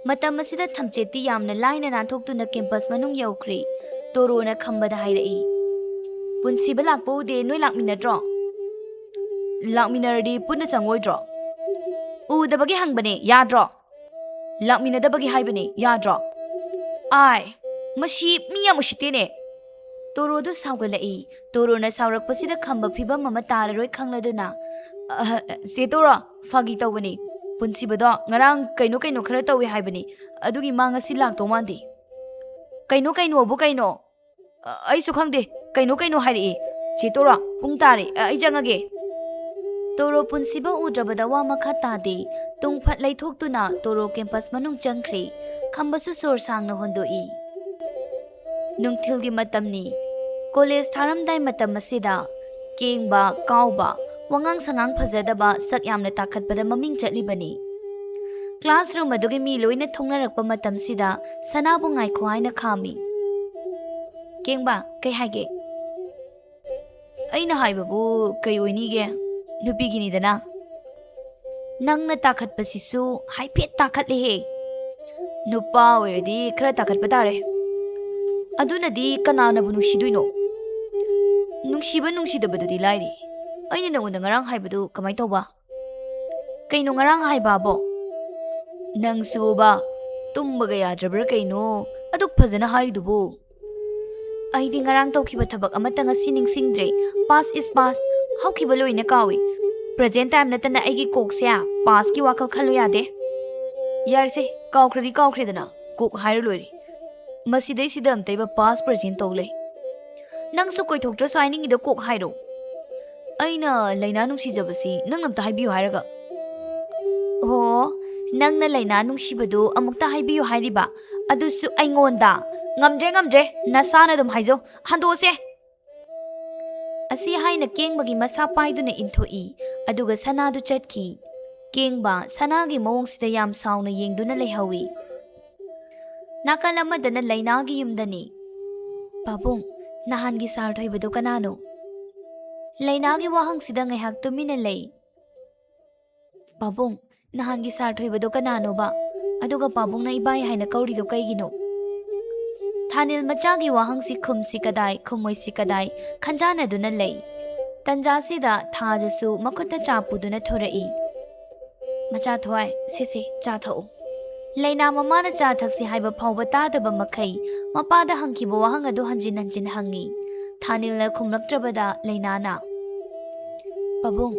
ꯃꯇꯝ ꯑꯁꯤꯗ ꯊꯝꯆꯦꯠꯇꯤ ꯌꯥꯝꯅ ꯂꯥꯏꯅ ꯅꯥꯟꯊꯣꯛꯇꯨꯅ ꯀꯦꯝꯄꯁ ꯃꯅꯨꯡ ꯌꯧꯈ꯭ꯔꯦ꯫ ꯇꯣꯔꯣꯅ ꯈꯝꯕꯗ ꯍꯥꯏꯔꯛꯏ, "ꯄꯨꯟꯁꯤꯕ ꯂꯥꯛꯄ ꯎꯗꯦ, ꯅꯣꯏ ꯂꯥꯛꯃꯤꯟꯅꯗ꯭ꯔꯣ? ꯂꯥꯛꯃꯤꯟꯅꯔꯗꯤ ꯄꯨꯟꯅ ꯆꯪꯉꯣꯏꯗ꯭ꯔꯣ? ꯎꯗꯕꯒꯤ ꯍꯪꯕꯅꯦ, ꯌꯥꯗ꯭ꯔꯣ? ꯂꯥꯛꯃꯤꯟꯅꯗꯕꯒꯤ ꯍꯥꯏꯕꯅꯦ, ꯌꯥꯗ꯭ꯔꯣ?" "ꯑꯥꯏ, ꯃꯁꯤ ꯃꯤ ꯌꯥꯝ ꯎꯁꯤꯠꯇꯦꯅꯦ!" ꯇꯣꯔꯣꯗꯨ ꯁꯥꯎꯒꯠꯂꯛꯏ꯫ ꯇꯣꯔꯣꯅ ꯁꯥꯎꯔꯛꯄꯁꯤꯗ ꯈꯝꯕ ꯐꯤꯕꯝ ꯑꯃ ꯇꯥꯔꯔꯣꯏ ꯈꯪꯂꯗꯨꯅ, "ꯑꯍ, ꯆꯦ ꯇꯣꯔꯣ, ꯐꯥꯒꯤ ꯇꯧꯕꯅꯤ꯫ ꯄꯨꯟꯁꯤꯕꯗꯣ ꯉꯔꯥꯡ ꯀꯩꯅꯣ ꯀꯩꯅꯣ ꯈꯔ ꯇꯧꯏ ꯍꯥꯏꯕꯅꯤ, ꯑꯗꯨꯒꯤ ꯃꯥ ꯉꯁꯤ ꯂꯥꯛꯇꯧ ꯃꯥꯟꯗꯦ"꯫ "ꯀꯩꯅꯣ ꯀꯩꯅꯣꯕꯨ ꯀꯩꯅꯣ?" "ꯑ-, ꯑꯩꯁꯨ ꯈꯪꯗꯦ, ꯀꯩꯅꯣ ꯀꯩꯅꯣ ꯍꯥꯏꯔꯛꯏ"꯫ "ꯆꯦ ꯇꯣꯔꯣ, ꯄꯨꯡ ꯇꯥꯔꯦ, ꯑ, ꯑꯩ ꯆꯪꯉꯒꯦ"꯫ ꯇꯣꯔꯣ ꯄꯨꯟꯁꯤꯕ ꯎꯗ꯭ꯔꯕꯗ ꯋꯥ ꯃꯈꯥ ꯇꯥꯗꯦ꯫ ꯇꯨꯡ ꯐꯠ ꯂꯩꯊꯣꯛꯇꯨꯅ ꯇꯣꯔꯣ campus ꯃꯅꯨꯡ ꯆꯪꯈ꯭ꯔꯦ꯫ ꯈꯝꯕꯁꯨ ꯁꯣꯔ ꯁꯥꯡꯅ ꯍꯣꯟꯗꯣꯛꯏ꯫ ꯅꯨꯡꯊꯤꯜꯒꯤ ꯃꯇꯝꯅꯤ꯫ ꯀꯣꯂꯦꯖ ꯊꯥꯔꯝꯗꯥꯏ ꯃꯇꯝ ꯑꯁꯤꯗ ꯀꯦꯡꯕ, ꯀꯥꯎꯕ, ꯋꯥꯉꯥꯡ ꯁꯉꯥꯡ ꯐꯖꯗꯕ, ꯁꯛ ꯌꯥꯝꯅ ꯇꯥꯈꯠꯄꯗ ꯃꯃꯤꯡ ꯆꯠꯂꯤꯕꯅꯤ꯫ Classroom ꯑꯗꯨꯒꯤ ꯃꯤ ꯂꯣꯏꯅ ꯊꯣꯡꯅꯔꯛꯄ ꯃꯇꯝꯁꯤꯗ ꯁꯅꯥꯕꯨ ꯉꯥꯏꯈꯣ ꯍꯥꯏꯅ ꯈꯥꯝꯃꯤ꯫ "ꯀꯦꯡꯕ, ꯀꯩ ꯍꯥꯏꯒꯦ?" "ꯑꯩꯅ ꯍꯥꯏꯕꯕꯨ ꯀꯩ ꯑꯣꯏꯅꯤꯒꯦ? ꯅꯨꯄꯤꯒꯤꯅꯤꯗꯅ꯫" "ꯅꯪꯅ ꯇꯥꯈꯠꯄꯁꯤꯁꯨ ꯍꯥꯏꯐꯦꯠ ꯇꯥꯈꯠꯂꯦꯍꯦ꯫ ꯅꯨꯄꯥ ꯑꯣꯏꯔꯗꯤ ꯈꯔ ꯇꯥꯈꯠꯄ ꯇꯥꯔꯦ꯫ ꯑꯗꯨꯅꯗꯤ ꯀꯅꯥꯅꯕꯨ ꯅꯨꯡꯁꯤꯗꯣꯏꯅꯣ? ꯅꯨꯡꯁꯤꯕ ꯅꯨꯡꯁꯤꯗꯕꯗꯨꯗꯤ ꯂꯥꯏꯔꯤ꯫ ꯑꯩꯅ ꯅꯉꯣꯟꯗ ꯉꯔꯥꯡ ꯍꯥꯏꯕꯗꯨ ꯀꯃꯥꯏ ꯇꯧꯕ?" "ꯀꯩꯅꯣ ꯉꯔꯥꯡ ꯍꯥꯏꯕꯕꯣ?" "ꯅꯪꯁꯨꯕ, ꯇꯨꯝꯕꯒ ꯌꯥꯗ꯭ꯔꯕ꯭ꯔꯥ ꯀꯩꯅꯣ? ꯑꯗꯨꯛ ꯐꯖꯅ ꯍꯥꯏꯔꯤꯗꯨꯕꯨ?" "ꯑꯩꯗꯤ ꯉꯔꯥꯡ ꯇꯧꯈꯤꯕ ꯊꯕꯛ ꯑꯃꯠꯇ ꯉꯁꯤ ꯅꯤꯡꯁꯤꯡꯗ꯭ꯔꯦ꯫ Past is past꯫ ꯍꯧꯈꯤꯕ ꯂꯣꯏꯅ ꯀꯥꯎꯏ꯫ Present time ꯅꯠꯇꯅ ꯑꯩꯒꯤ ꯀꯣꯛꯁꯦ pastꯀꯤ ꯋꯥꯈꯜ ꯈꯜꯂꯨ ꯌꯥꯗꯦ꯫" "ꯌꯥꯔꯦꯁꯦ, ꯀꯥꯎꯈ꯭ꯔꯗꯤ ꯀꯥꯎꯈ꯭ꯔꯦꯗꯅ, ꯀꯣꯛ ꯍꯥꯏꯔ ꯂꯣꯏꯔꯦ꯫ ꯃꯁꯤꯗꯩꯁꯤꯗ ꯑꯝꯇꯩꯕ past present ꯇꯧ ꯂꯩ꯫ ꯅꯪꯁꯨ ꯀꯣꯏꯊꯣꯛꯇ꯭ꯔꯁꯨ ꯍꯥꯏꯅꯤꯡꯉꯤꯗꯣ ꯀꯣꯛ ꯍꯥꯏꯔꯣ꯫" "ꯑꯩꯅ ꯂꯩꯅꯥ ꯅꯨꯡꯁꯤꯖꯕꯁꯤ ꯅꯪꯅ ꯑꯝꯇ ꯍꯥꯏꯕꯤꯌꯨ ꯍꯥꯏꯔꯒ?" "ꯑꯣ, ꯅꯪꯅ ꯂꯩꯅꯥ ꯅꯨꯡꯁꯤꯕꯗꯨ ꯑꯃꯨꯛꯇ ꯍꯥꯏꯕꯤꯌꯨ ꯍꯥꯏꯔꯤꯕ? ꯑꯗꯨꯁꯨ ꯑꯩꯉꯣꯟꯗ? ꯉꯝꯗ꯭ꯔꯦ, ꯉꯝꯗ꯭ꯔꯦ, ꯅꯁꯥꯅ ꯑꯗꯨꯝ ꯍꯥꯏꯖꯧ꯫ ꯍꯟꯗꯣꯛꯑꯁꯦ꯫" ꯑꯁꯤ ꯍꯥꯏꯅ ꯀꯦꯡꯕꯒꯤ ꯃꯁꯥ ꯄꯥꯏꯗꯨꯅ ꯏꯟꯊꯣꯛꯏ, ꯑꯗꯨꯒ ꯁꯅꯥꯗꯨ ꯆꯠꯈꯤ꯫ ꯀꯦꯡꯕ ꯁꯅꯥꯒꯤ ꯃꯑꯣꯡꯁꯤꯗ ꯌꯥꯝ ꯁꯥꯎꯅ ꯌꯦꯡꯗꯨꯅ ꯂꯩꯍꯧꯏ꯫ ꯅꯥꯀꯜ ꯑꯃꯗꯅ ꯂꯩꯅꯥꯒꯤ ꯌꯨꯝꯗꯅꯤ꯫ "ꯄꯥꯕꯨꯡ, ꯅꯍꯥꯟꯒꯤ ꯁꯥꯔ ꯊꯣꯏꯕꯗꯣ ꯀꯅꯥꯅꯣ?" ꯂꯩꯅꯥꯒꯤ ꯋꯥꯍꯪꯁꯤꯗ ꯉꯥꯏꯍꯥꯛ ꯇꯨꯃꯤꯟꯅ ꯂꯩ꯫ "ꯄꯥꯕꯨꯡ, ꯅꯍꯥꯟꯒꯤ ꯁꯥꯔ ꯊꯣꯏꯕꯗꯣ ꯀꯅꯥꯅꯣꯕ? ꯑꯗꯨꯒ ꯄꯥꯕꯨꯡꯅ ꯏꯕꯥꯏ ꯍꯥꯏꯅ ꯀꯧꯔꯤꯗꯣ ꯀꯩꯒꯤꯅꯣ?" ꯊꯥꯅꯤꯜ ꯃꯆꯥꯒꯤ ꯋꯥꯍꯪꯁꯤ ꯈꯨꯝꯁꯤ ꯀꯗꯥꯏ, ꯈꯨꯝꯃꯣꯏꯁꯤ ꯀꯗꯥꯏ ꯈꯟꯖꯥꯟꯅꯗꯨꯅ ꯂꯩ꯫ ꯇꯟꯖꯥꯁꯤꯗ ꯊꯥꯖꯁꯨ ꯃꯈꯨꯠꯇ ꯆꯥ ꯄꯨꯗꯨꯅ ꯊꯣꯔꯛꯏ꯫ "ꯃꯆꯥ ꯊꯣꯏ, ꯁꯦ ꯁꯦ, ꯆꯥ ꯊꯛꯎ꯫" ꯂꯩꯅꯥ ꯃꯃꯥꯅ ꯆꯥ ꯊꯛꯁꯤ ꯍꯥꯏꯕ ꯐꯥꯎꯕ ꯇꯥꯗꯕ ꯃꯈꯩ ꯃꯄꯥꯗ ꯍꯪꯈꯤꯕ ꯋꯥꯍꯪ ꯑꯗꯨ ꯍꯟꯖꯤꯟ ꯍꯟꯖꯤꯟ ꯍꯪꯉꯤ꯫ ꯊꯥꯅꯤꯜꯅ ꯈꯨꯝꯂꯛꯇ꯭ꯔꯕꯗ ꯂꯩꯅꯥꯅ, "ꯄꯥꯕꯨꯡ,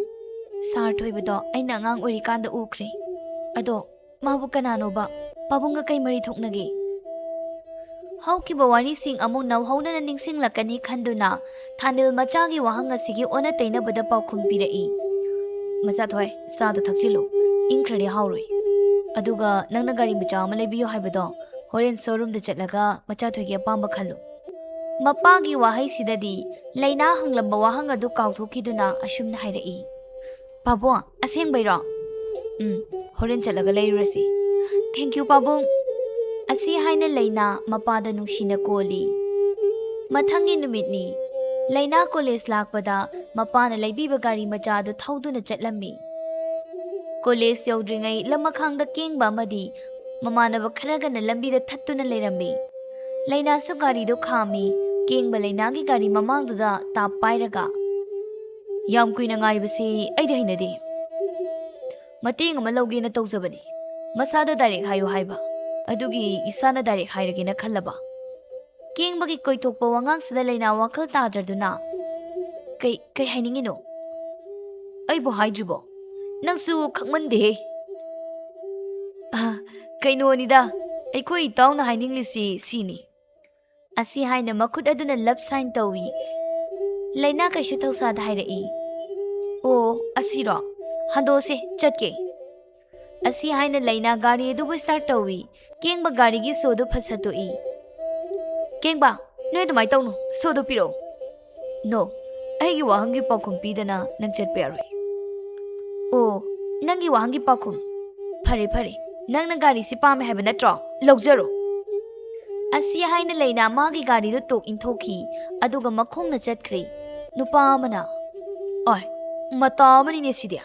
ꯁꯥꯔ ꯊꯣꯏꯕꯗꯣ ꯑꯩꯅ ꯑꯉꯥꯡ ꯑꯣꯏꯔꯤꯀꯥꯟꯗ ꯎꯈ꯭ꯔꯦ꯫ ꯑꯗꯣ ꯃꯥꯕꯨ ꯀꯅꯥꯅꯣꯕ? ꯄꯥꯕꯨꯡꯒ ꯀꯩ ꯃꯔꯤ ꯊꯣꯛꯅꯒꯦ?" ꯍꯧꯈꯤꯕ ꯋꯥꯔꯤꯁꯤꯡ ꯑꯃꯨꯛ ꯅꯧꯍꯧꯅꯅ ꯅꯤꯡꯁꯤꯡꯂꯛꯀꯅꯤ ꯈꯟꯗꯨꯅ ꯊꯥꯅꯤꯜ ꯃꯆꯥꯒꯤ ꯋꯥꯍꯪ ꯑꯁꯤꯒꯤ ꯑꯣꯟꯅ ꯇꯩꯅꯕꯗ ꯄꯥꯎꯈꯨꯝ ꯄꯤꯔꯛꯏ꯫ "ꯃꯆꯥꯊꯣꯏ, ꯆꯥꯗꯣ ꯊꯛꯆꯤꯜꯂꯨ, ꯏꯪꯈ꯭ꯔꯗꯤ ꯍꯥꯎꯔꯣꯏ꯫ ꯑꯗꯨꯒ ꯅꯪꯅ ꯒꯥꯔꯤ ꯃꯆꯥ ꯑꯃ ꯂꯩꯕꯤꯌꯨ ꯍꯥꯏꯕꯗꯣ, ꯍꯣꯔꯦꯟ ꯁꯣꯔꯨꯝꯗ ꯆꯠꯂꯒ ꯃꯆꯥꯊꯣꯏꯒꯤ ꯑꯄꯥꯝꯕ ꯈꯜꯂꯨ꯫" ꯃꯄꯥꯒꯤ ꯋꯥꯍꯩꯁꯤꯗꯗꯤ ꯂꯩꯅꯥ ꯍꯪꯂꯝꯕ ꯋꯥꯍꯪ ꯑꯗꯨ ꯀꯥꯎꯊꯣꯛꯈꯤꯗꯨꯅ ꯑꯁꯨꯝꯅ ꯍꯥꯏꯔꯛꯏ, "ꯄꯥꯕꯨꯡ, ꯑꯁꯦꯡꯕꯩꯔꯣ? ꯎꯝ, ꯍꯣꯔꯦꯟ ꯆꯠꯂꯒ ꯂꯩꯔꯨꯔꯁꯤ꯫ Thank you, ꯄꯥꯕꯨꯡ꯫" ꯑꯁꯤ ꯍꯥꯏꯅ ꯂꯩꯅꯥ ꯃꯄꯥꯗ ꯅꯨꯡꯁꯤꯅ ꯀꯣꯜꯂꯤ꯫ ꯃꯊꯪꯒꯤ ꯅꯨꯃꯤꯠꯅꯤ꯫ ꯂꯩꯅꯥ ꯀꯣꯂꯦꯖ ꯂꯥꯛꯄꯗ ꯃꯄꯥꯅ ꯂꯩꯕꯤꯕ ꯒꯥꯔꯤ ꯃꯆꯥ ꯑꯗꯨ ꯊꯧꯗꯨꯅ ꯆꯠꯂꯝꯃꯤ꯫ ꯀꯣꯂꯦꯖ ꯌꯧꯗ꯭ꯔꯤꯉꯩ ꯂꯝꯃꯈꯥꯡꯗ ꯀꯦꯡꯕ ꯑꯃꯗꯤ ꯃꯃꯥꯟꯅꯕ ꯈꯔꯒꯅ ꯂꯝꯕꯤꯗ ꯊꯠꯇꯨꯅ ꯂꯩꯔꯝꯃꯤ꯫ ꯂꯩꯅꯥꯁꯨ ꯒꯥꯔꯤꯗꯨ ꯈꯥꯝꯃꯤ꯫ ꯀꯦꯡꯕ ꯂꯩꯅꯥꯒꯤ ꯒꯥꯔꯤ ꯃꯃꯥꯡꯗꯨꯗ ꯇꯥꯞ ꯄꯥꯏꯔꯒ, "ꯌꯥꯝ ꯀꯨꯏꯅ ꯉꯥꯏꯕꯁꯤ ꯑꯩꯗꯤ ꯍꯩꯅꯗꯦ꯫ ꯃꯇꯦꯡ ꯑꯃ ꯂꯧꯒꯦꯅ ꯇꯧꯖꯕꯅꯤ꯫ ꯃꯁꯥꯗ ꯗꯥꯏꯔꯦꯛ ꯍꯥꯏꯌꯨ ꯍꯥꯏꯕ꯫ ꯑꯗꯨꯒꯤ ꯏꯁꯥꯅ ꯗꯥꯏꯔꯦꯛ ꯍꯥꯏꯔꯒꯦꯅ ꯈꯜꯂꯕ꯫" ꯀꯦꯡꯕꯒꯤ ꯀꯣꯏꯊꯣꯛꯄ ꯋꯥꯉꯥꯡꯁꯤꯗ ꯂꯩꯅꯥ ꯋꯥꯈꯜ ꯇꯥꯗ꯭ꯔꯗꯨꯅ, "ꯀꯩ, ꯀꯩ ꯍꯥꯏꯅꯤꯡꯉꯤꯅꯣ? ꯑꯩꯕꯨ ꯍꯥꯏꯗ꯭ꯔꯤꯕꯣ? ꯅꯪꯁꯨ ꯈꯪꯃꯟꯗꯦꯍꯦ꯫" "ꯑ, ꯀꯩꯅꯣꯅꯤꯗ, ꯑꯩꯈꯣꯏ ꯏꯇꯥꯎꯅ ꯍꯥꯏꯅꯤꯡꯂꯤꯁꯤ ꯁꯤꯅꯤ꯫" ꯑꯁꯤ ꯍꯥꯏꯅ ꯃꯈꯨꯠ ꯑꯗꯨꯅ ꯂꯞ ꯁꯥꯏꯟ ꯇꯧꯏ꯫ ꯂꯩꯅꯥ ꯀꯩꯁꯨ ꯊꯧꯁꯥꯗ ꯍꯥꯏꯔꯛꯏ, "ꯑꯣ, ꯑꯁꯤꯔꯣ? ꯍꯟꯗꯣꯛꯑꯁꯦ, ꯆꯠꯀꯦ꯫" ꯑꯁꯤ ꯍꯥꯏꯅ ꯂꯩꯅꯥ ꯒꯥꯔꯤ ꯑꯗꯨꯕꯨ ꯁ꯭ꯇꯥꯔꯠ ꯇꯧꯏ꯫ ꯀꯦꯡꯕ ꯒꯥꯔꯤꯒꯤ ꯁꯣꯗꯨ ꯐꯠ ꯁꯠꯇꯣꯛꯏ꯫ "ꯀꯦꯡꯕ, ꯅꯣꯏ ꯑꯗꯨꯃꯥꯏꯅ ꯇꯧꯅꯨ, ꯁꯣꯗꯨ ꯄꯤꯔꯛꯑꯣ꯫" "ꯅꯣ, ꯑꯩꯒꯤ ꯋꯥꯍꯪꯒꯤ ꯄꯥꯎꯈꯨꯝ ꯄꯤꯗꯅ ꯅꯪ ꯆꯠꯄ ꯌꯥꯔꯣꯏ꯫" "ꯑꯣ, ꯅꯪꯒꯤ ꯋꯥꯍꯪꯒꯤ ꯄꯥꯎꯈꯨꯝ? ꯐꯔꯦ, ꯐꯔꯦ, ꯅꯪꯅ ꯒꯥꯔꯤꯁꯤ ꯄꯥꯝꯃꯦ ꯍꯥꯏꯕ ꯅꯠꯇ꯭ꯔꯣ? ꯂꯧꯖꯔꯣ꯫" ꯑꯁꯤ ꯍꯥꯏꯅ ꯂꯩꯅꯥ ꯃꯥꯒꯤ ꯒꯥꯔꯤꯗꯨ ꯇꯣꯛ ꯏꯟꯊꯣꯛꯈꯤ, ꯑꯗꯨꯒ ꯃꯈꯣꯡꯅ ꯆꯠꯈ꯭ꯔꯦ꯫ ꯅꯨꯄꯥ ꯑꯃꯅ, "ꯑꯣꯏ, ꯃꯇꯥ ꯑꯃꯅꯤꯅꯦ ꯁꯤꯗꯤ꯫"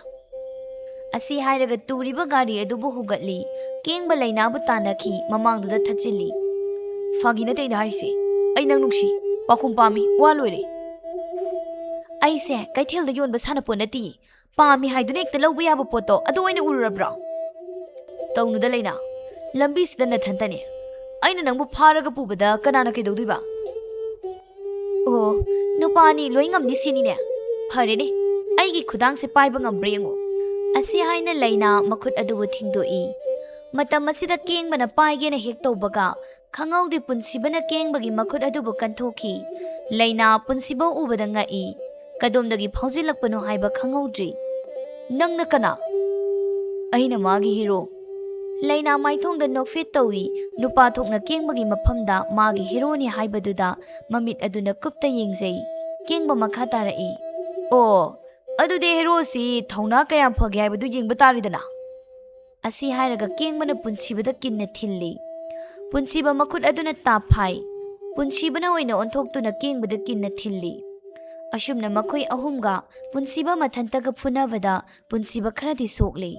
ꯑꯁꯤ ꯍꯥꯏꯔꯒ ꯇꯨꯔꯤꯕ ꯒꯥꯔꯤ ꯑꯗꯨꯕꯨ ꯍꯨꯒꯠꯂꯤ꯫ ꯀꯦꯡꯕ ꯂꯩꯅꯥꯕꯨ ꯇꯥꯟꯅꯈꯤ, ꯃꯃꯥꯡꯗꯨꯗ ꯊꯠꯆꯤꯜꯂꯤ꯫ "ꯐꯥꯒꯤ ꯅꯠꯇꯦ ꯑꯩꯅ ꯍꯥꯏꯔꯤꯁꯦ꯫ ꯑꯩ ꯅꯪ ꯅꯨꯡꯁꯤ, ꯄꯥꯎꯈꯨꯝ ꯄꯥꯝꯃꯤ, ꯋꯥ ꯂꯣꯏꯔꯦ꯫" "ꯑꯩꯁꯦ ꯀꯩꯊꯦꯜꯗ ꯌꯣꯟꯕ ꯁꯥꯟꯅꯄꯣꯠ ꯅꯠꯇꯤꯌꯦ꯫ ꯄꯥꯝꯃꯤ ꯍꯥꯏꯗꯨꯅ ꯍꯦꯛꯇ ꯂꯧꯕ ꯌꯥꯕ ꯄꯣꯠꯇꯣ ꯑꯗꯨ ꯑꯣꯏꯅ ꯎꯔꯨꯔꯕ꯭ꯔꯣ?" "ꯇꯧꯅꯨꯗ ꯂꯩꯅꯥ, ꯂꯝꯕꯤꯁꯤꯗ ꯅꯊꯟꯇꯅꯦ꯫ ꯑꯩꯅ ꯅꯪꯕꯨ ꯐꯥꯔꯒ ꯄꯨꯕꯗ ꯀꯅꯥꯅ ꯀꯩꯗꯧꯗꯣꯏꯕ?" "ꯑꯣ, ꯅꯨꯄꯥꯅꯤ ꯂꯣꯏ ꯉꯝꯅꯤ ꯁꯤꯅꯤꯅꯦ꯫ ꯐꯔꯦꯅꯦ, ꯑꯩꯒꯤ ꯈꯨꯗꯥꯡꯁꯦ ꯄꯥꯏꯕ ꯉꯝꯕ꯭ꯔꯥ ꯌꯦꯡꯉꯣ꯫" ꯑꯁꯤ ꯍꯥꯏꯅ ꯂꯩꯅꯥ ꯃꯈꯨꯠ ꯑꯗꯨꯕꯨ ꯊꯤꯡꯗꯣꯛꯏ꯫ ꯃꯇꯝ ꯑꯁꯤꯗ ꯀꯦꯡꯕꯅ ꯄꯥꯏꯒꯦꯅ ꯍꯦꯛ ꯇꯧꯕꯒ, ꯈꯪꯍꯧꯗꯦ ꯄꯨꯟꯁꯤꯕꯅ ꯀꯦꯡꯕꯒꯤ ꯃꯈꯨꯠ ꯑꯗꯨꯕꯨ ꯀꯟꯊꯣꯛꯈꯤ꯫ ꯂꯩꯅꯥ ꯄꯨꯟꯁꯤꯕ ꯎꯕꯗ ꯉꯛꯏ꯫ ꯀꯗꯣꯝꯗꯒꯤ ꯐꯥꯎꯖꯤꯜꯂꯛꯄꯅꯣ ꯍꯥꯏꯕ ꯈꯪꯍꯧꯗ꯭ꯔꯤ꯫ "ꯅꯪꯅ ꯀꯅꯥ?" "ꯑꯩꯅ ꯃꯥꯒꯤ ꯍꯤꯔꯣ꯫" ꯂꯩꯅꯥ ꯃꯥꯏꯊꯣꯡꯗ ꯅꯣꯛꯐꯦꯠ ꯇꯧꯏ꯫ ꯅꯨꯄꯥ ꯊꯣꯛꯅ ꯀꯦꯡꯕꯒꯤ ꯃꯐꯝꯗ ꯃꯥꯒꯤ ꯍꯤꯔꯣꯅꯤ ꯍꯥꯏꯕꯗꯨꯗ ꯃꯃꯤꯠ ꯑꯗꯨꯅ ꯀꯨꯞꯇ ꯌꯦꯡꯖꯩ꯫ ꯀꯦꯡꯕ ꯃꯈꯥ ꯇꯥꯔꯛꯏ꯫ "ꯑꯣ, ꯑꯗꯨꯗꯤ ꯍꯤꯔꯣꯁꯤ ꯊꯧꯅꯥ ꯀꯌꯥꯝ ꯐꯒꯦ ꯍꯥꯏꯕꯗꯨ ꯌꯦꯡꯕ ꯇꯥꯔꯦꯗꯅ꯫" ꯑꯁꯤ ꯍꯥꯏꯔꯒ ꯀꯦꯡꯕꯅ ꯄꯨꯟꯁꯤꯕꯗ ꯀꯤꯟꯅ ꯊꯤꯜꯂꯤ꯫ ꯄꯨꯟꯁꯤꯕ ꯃꯈꯨꯠ ꯑꯗꯨꯅ ꯇꯥꯞ ꯐꯥꯏ꯫ ꯄꯨꯟꯁꯤꯕꯅ ꯑꯣꯏꯅ ꯑꯣꯟꯊꯣꯛꯇꯨꯅ ꯀꯦꯡꯕꯗ ꯀꯤꯟꯅ ꯊꯤꯜꯂꯤ꯫ ꯑꯁꯨꯝꯅ ꯃꯈꯣꯏ ꯑꯍꯨꯝꯒ ꯄꯨꯟꯁꯤꯕ ꯃꯊꯟꯇꯒ ꯐꯨꯅꯕꯗ ꯄꯨꯟꯁꯤꯕ ꯈꯔꯗꯤ ꯁꯣꯛꯂꯤ꯫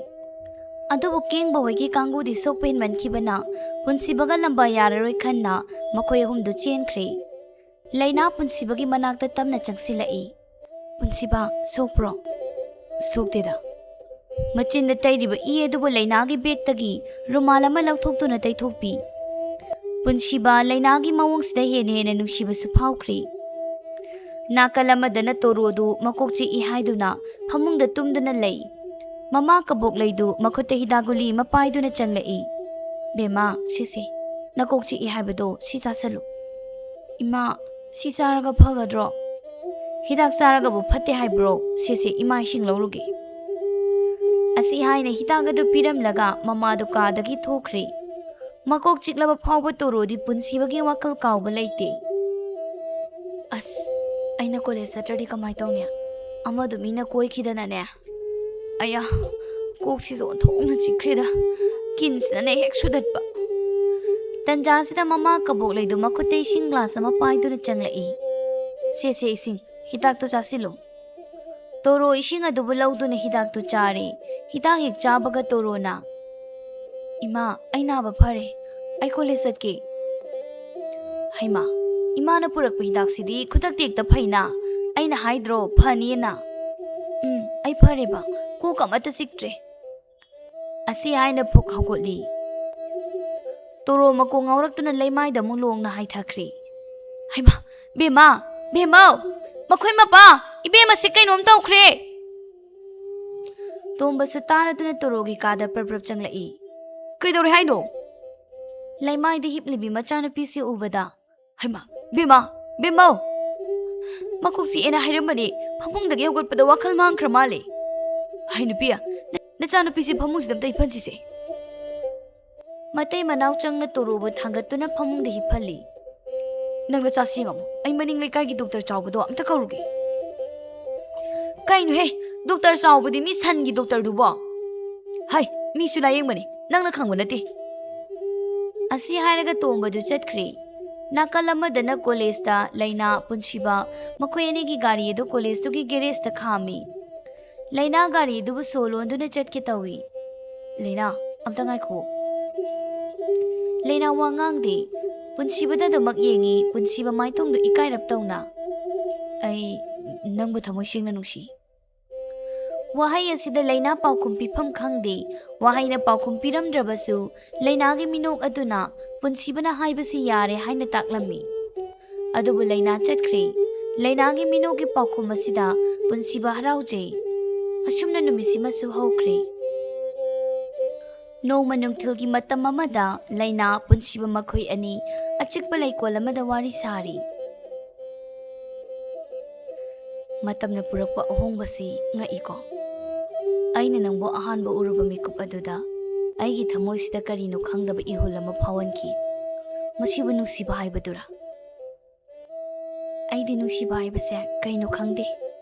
ꯑꯗꯨꯕꯨ ꯀꯦꯡꯕ ꯍꯣꯏꯒꯤ ꯀꯥꯡꯕꯨꯗꯤ ꯁꯣꯛꯄ ꯍꯦꯟꯃꯟꯈꯤꯕꯅ ꯄꯨꯟꯁꯤꯕꯒ ꯂꯝꯕꯥ ꯌꯥꯔꯔꯣꯏ ꯈꯟꯅ ꯃꯈꯣꯏ ꯑꯍꯨꯝꯗꯨ ꯆꯦꯟꯈ꯭ꯔꯦ꯫ ꯂꯩꯅꯥ ꯄꯨꯟꯁꯤꯕꯒꯤ ꯃꯅꯥꯛꯇ ꯇꯞꯅ ꯆꯪꯁꯤꯜꯂꯛꯏ꯫ "ꯄꯨꯟꯁꯤꯕ, ꯁꯣꯛꯄ꯭ꯔꯣ?" "ꯁꯣꯛꯇꯦꯗ꯫" ꯃꯆꯤꯟꯗ ꯇꯩꯔꯤꯕ ꯏ ꯑꯗꯨꯕꯨ ꯂꯩꯅꯥꯒꯤ ꯕꯦꯛꯇꯒꯤ ꯔꯨꯃꯥꯜ ꯑꯃ ꯂꯧꯊꯣꯛꯇꯨꯅ ꯇꯩꯊꯣꯛꯄꯤ꯫ ꯄꯨꯟꯁꯤꯕ ꯂꯩꯅꯥꯒꯤ ꯃꯑꯣꯡꯁꯤꯗ ꯍꯦꯟꯅ ꯍꯦꯟꯅ ꯅꯨꯡꯁꯤꯕꯁꯨ ꯐꯥꯎꯈ꯭ꯔꯤ꯫ ꯅꯥꯀꯜ ꯑꯃꯗꯅ ꯇꯣꯔꯣꯗꯨ ꯃꯀꯣꯛ ꯆꯤꯛꯏ ꯍꯥꯏꯗꯨꯅ ꯐꯃꯨꯡꯗ ꯇꯨꯝꯗꯨꯅ ꯂꯩ꯫ ꯃꯃꯥ ꯀꯕꯣꯛꯂꯩꯗꯨ ꯃꯈꯨꯠꯇ ꯍꯤꯗꯥꯛ ꯒꯨꯂꯤ ꯑꯃ ꯄꯥꯏꯗꯨꯅ ꯆꯪꯂꯛꯏ꯫ "ꯕꯦꯝꯃ, ꯁꯤꯁꯦ, ꯅꯀꯣꯛ ꯆꯤꯛꯏ ꯍꯥꯏꯕꯗꯣ ꯁꯤ ꯆꯥꯁꯜꯂꯨ꯫" "ꯏꯃꯥ, ꯁꯤ ꯆꯥꯔꯒ ꯐꯒꯗ꯭ꯔꯣ?" "ꯍꯤꯗꯥꯛ ꯆꯥꯔꯒꯕꯨ ꯐꯠꯇꯦ ꯍꯥꯏꯕ꯭ꯔꯣ? ꯁꯤꯁꯦ, ꯏꯃꯥ ꯏꯁꯤꯡ ꯂꯧꯔꯨꯒꯦ꯫" ꯑꯁꯤ ꯍꯥꯏꯅ ꯍꯤꯗꯥꯛ ꯑꯗꯨ ꯄꯤꯔꯝꯂꯒ ꯃꯃꯥꯗꯨ ꯀꯥꯗꯒꯤ ꯊꯣꯛꯈ꯭ꯔꯦ꯫ ꯃꯀꯣꯛ ꯆꯤꯛꯂꯕ ꯐꯥꯎꯕ ꯇꯣꯔꯣꯗꯤ ꯄꯨꯟꯁꯤꯕꯒꯤ ꯋꯥꯈꯜ ꯀꯥꯎꯕ ꯂꯩꯇꯦ꯫ "ꯑꯁ, ꯑꯩꯅ ꯀꯣꯂꯦꯖ ꯆꯠꯇ꯭ꯔꯗꯤ ꯀꯃꯥꯏ ꯇꯧꯅꯤ? ꯑꯃꯗꯨ ꯃꯤꯅ ꯀꯣꯏꯈꯤꯗꯅꯅꯦ꯫ ꯑꯌꯥ, ꯀꯣꯛꯁꯤꯁꯨ ꯑꯣꯟꯊꯣꯛꯅ ꯆꯤꯛꯈ꯭ꯔꯦꯗ꯫ ꯀꯤꯟꯁꯤꯅꯅꯦ ꯍꯦꯛ ꯁꯨꯗꯠꯄ꯫" ꯇꯟꯖꯥꯁꯤꯗ ꯃꯃꯥ ꯀꯕꯣꯛꯂꯩꯗꯨ ꯃꯈꯨꯠꯇ ꯏꯁꯤꯡ ꯒ꯭ꯂꯥꯁ ꯑꯃ ꯄꯥꯏꯗꯨꯅ ꯆꯪꯂꯛꯏ꯫ "ꯁꯦ, ꯁꯦ, ꯏꯁꯤꯡ, ꯍꯤꯗꯥꯛꯇꯨ ꯆꯥꯁꯤꯜꯂꯨ꯫" ꯇꯣꯔꯣ ꯏꯁꯤꯡ ꯑꯗꯨꯕꯨ ꯂꯧꯗꯨꯅ ꯍꯤꯗꯥꯛꯇꯨ ꯆꯥꯔꯦ꯫ ꯍꯤꯗꯥꯛ ꯍꯦꯛ ꯆꯥꯕꯒ ꯇꯣꯔꯣꯅ, "ꯏꯃꯥ, ꯑꯩ ꯅꯥꯕ ꯐꯔꯦ꯫ ꯑꯩ ꯀꯣꯂꯦꯖ ꯆꯠꯀꯦ꯫" "ꯍꯩꯃꯥ, ꯏꯃꯥꯅ ꯄꯨꯔꯛꯄ ꯍꯤꯗꯥꯛꯁꯤꯗꯤ ꯈꯨꯗꯛꯇ ꯍꯦꯛꯇ ꯐꯩꯅ꯫ ꯑꯩꯅ ꯍꯥꯏꯗ꯭ꯔꯣ, ꯐꯅꯤꯅ?" "ꯎꯝ, ꯑꯩ ꯐꯔꯦꯕ꯫ ꯀꯣꯛ ꯑꯃꯠꯇ ꯆꯤꯛꯇ꯭ꯔꯦ꯫" ꯑꯁꯤ ꯍꯥꯏꯅ ꯐꯨꯛ ꯍꯧꯒꯠꯂꯤ꯫ ꯇꯣꯔꯣ ꯃꯀꯣꯛ ꯉꯥꯎꯔꯛꯇꯨꯅ ꯂꯩꯃꯥꯏꯗ ꯑꯃꯨꯛ ꯂꯣꯡꯅ ꯍꯥꯏꯊꯈ꯭ꯔꯦ꯫ "ꯍꯩꯃꯥ, ꯕꯦꯝꯃ, ꯕꯦꯝꯃꯧ! ꯃꯈꯣꯏ ꯃꯄꯥ! ꯏꯕꯦꯝꯃꯁꯤ ꯀꯩꯅꯣꯝ ꯇꯧꯈ꯭ꯔꯦ!" ꯇꯣꯝꯕꯁꯨ ꯇꯥꯔꯗꯨꯅ ꯇꯣꯔꯣꯒꯤ ꯀꯥꯗ ꯄ꯭ꯔꯞ ꯄ꯭ꯔꯞ ꯆꯪꯂꯛꯏ꯫ ꯀꯩꯗꯧꯔꯦ ꯍꯥꯏꯅꯣ? ꯂꯩꯃꯥꯏꯗ ꯍꯤꯞꯂꯤꯕꯤ ꯃꯆꯥꯅꯨꯄꯤꯁꯤ ꯎꯕꯗ, "ꯍꯩꯃꯥ, ꯕꯦꯝꯃ, ꯕꯦꯝꯃꯧ!" ꯃꯀꯣꯛ ꯆꯤꯛꯑꯦꯅ ꯍꯥꯏꯔꯝꯕꯅꯦ, ꯐꯃꯨꯡꯗꯒꯤ ꯍꯧꯒꯠꯄꯗ ꯋꯥꯈꯜ ꯃꯥꯡꯈ꯭ꯔ ꯃꯥꯜꯂꯦ꯫ "ꯍꯩ ꯅꯨꯄꯤ, ꯅ-, ꯅꯆꯥꯅꯨꯄꯤꯁꯦ ꯐꯃꯨꯡꯁꯤꯗ ꯑꯝꯇ ꯍꯤꯞꯍꯟꯁꯤꯁꯦ꯫" ꯃꯇꯩ ꯃꯅꯥꯎ ꯆꯪꯅ ꯇꯣꯔꯣꯕꯨ ꯊꯥꯡꯒꯠꯇꯨꯅ ꯐꯃꯨꯡꯗ ꯍꯤꯞꯍꯜꯂꯤ꯫ "ꯅꯪ ꯅꯆꯥꯁꯤ ꯌꯦꯡꯉꯝꯃꯣ, ꯑꯩ ꯃꯅꯤꯡ ꯂꯩꯀꯥꯏꯒꯤ ꯗꯣꯛꯇꯔ ꯆꯥꯎꯕꯗꯣ ꯑꯝꯇ ꯀꯧꯔꯨꯒꯦ꯫" "ꯀꯩꯅꯣꯍꯦ, ꯗꯣꯛꯇꯔ ꯆꯥꯎꯕꯗꯤ ꯃꯤ ꯁꯟꯒꯤ ꯗꯣꯛꯇꯔꯗꯨꯕꯣ?" "ꯍꯥꯏ, ꯃꯤꯁꯨ ꯂꯥꯌꯦꯡꯕꯅꯤ, ꯅꯪꯅ ꯈꯪꯕ ꯅꯠꯇꯦ꯫" ꯑꯁꯤ ꯍꯥꯏꯔꯒ ꯇꯣꯝꯕꯗꯨ ꯆꯠꯈ꯭ꯔꯦ꯫ ꯅꯥꯀꯜ ꯑꯃꯗꯅ ꯀꯣꯂꯦꯖꯇ ꯂꯩꯅꯥ, ꯄꯨꯟꯁꯤꯕ, ꯃꯈꯣꯏ ꯑꯅꯤꯒꯤ ꯒꯥꯔꯤ ꯑꯗꯨ ꯀꯣꯂꯦꯖꯇꯨꯒꯤ ꯒꯦꯔꯦꯖꯇ ꯈꯥꯝꯃꯤ꯫ ꯂꯩꯅꯥ ꯒꯥꯔꯤꯗꯨꯕꯨ ꯁꯣ ꯂꯣꯟꯗꯨꯅ ꯆꯠꯀꯦ ꯇꯧꯏ꯫ "ꯂꯩꯅꯥ, ꯑꯝꯇ ꯉꯥꯏꯈꯣ꯫" ꯂꯩꯅꯥ ꯋꯥ ꯉꯥꯡꯗꯦ꯫ ꯄꯨꯟꯁꯤꯕꯗ ꯑꯗꯨꯃꯛ ꯌꯦꯡꯉꯤ꯫ ꯄꯨꯟꯁꯤꯕ ꯃꯥꯏꯊꯣꯡꯗꯨ ꯏꯀꯥꯏꯔꯞ ꯇꯧꯅ, "ꯑꯩ ꯅꯪꯕꯨ ꯊꯃꯣꯏ ꯁꯦꯡꯅ ꯅꯨꯡꯁꯤ꯫" ꯋꯥꯍꯩ ꯑꯁꯤꯗ ꯂꯩꯅꯥ ꯄꯥꯎꯈꯨꯝ ꯄꯤꯐꯝ ꯈꯪꯗꯦ꯫ ꯋꯥꯍꯩꯅ ꯄꯥꯎꯈꯨꯝ ꯄꯤꯔꯝꯗ꯭ꯔꯕꯁꯨ, ꯂꯩꯅꯥꯒꯤ ꯃꯤꯅꯣꯛ ꯑꯗꯨꯅ ꯄꯨꯟꯁꯤꯕꯅ ꯍꯥꯏꯕꯁꯤ ꯌꯥꯔꯦ ꯍꯥꯏꯅ ꯇꯥꯛꯂꯝꯃꯤ꯫ ꯑꯗꯨꯕꯨ ꯂꯩꯅꯥ ꯆꯠꯈ꯭ꯔꯦ꯫ ꯂꯩꯅꯥꯒꯤ ꯃꯤꯅꯣꯛꯀꯤ ꯄꯥꯎꯈꯨꯝ ꯑꯁꯤꯗ ꯄꯨꯟꯁꯤꯕ ꯍꯔꯥꯎꯖꯩ꯫ ꯑꯁꯨꯝꯅ ꯅꯨꯃꯤꯠꯁꯤꯃꯁꯨ ꯍꯧꯈ꯭ꯔꯦ꯫ ꯅꯣꯡꯃ ꯅꯨꯡꯊꯤꯜꯒꯤ ꯃꯇꯝ ꯑꯃꯗ ꯂꯩꯅꯥ, ꯄꯨꯟꯁꯤꯕ ꯃꯈꯣꯏ ꯑꯅꯤ ꯑꯆꯤꯛꯄ ꯂꯩꯀꯣꯜ ꯑꯃꯗ ꯋꯥꯔꯤ ꯁꯥꯔꯤ꯫ ꯃꯇꯝꯅ ꯄꯨꯔꯛꯄ ꯑꯍꯣꯡꯕꯁꯤ ꯉꯛꯏꯀꯣ꯫ ꯑꯩꯅ ꯅꯪꯕꯨ ꯑꯍꯥꯟꯕ ꯎꯔꯨꯕ ꯃꯤꯀꯨꯞ ꯑꯗꯨꯗ ꯑꯩꯒꯤ ꯊꯃꯣꯏꯁꯤꯗ ꯀꯔꯤꯅꯣ ꯈꯪꯗꯕ ꯏꯍꯨꯜ ꯑꯃ ꯐꯥꯎꯍꯟꯈꯤ꯫ ꯃꯁꯤꯕꯨ ꯅꯨꯡꯁꯤꯕ ꯍꯥꯏꯕꯗꯨꯔꯥ? ꯑꯩꯗꯤ ꯅꯨꯡꯁꯤꯕ ꯍꯥꯏꯕꯁꯦ ꯀꯩꯅꯣ ꯈꯪꯗꯦ,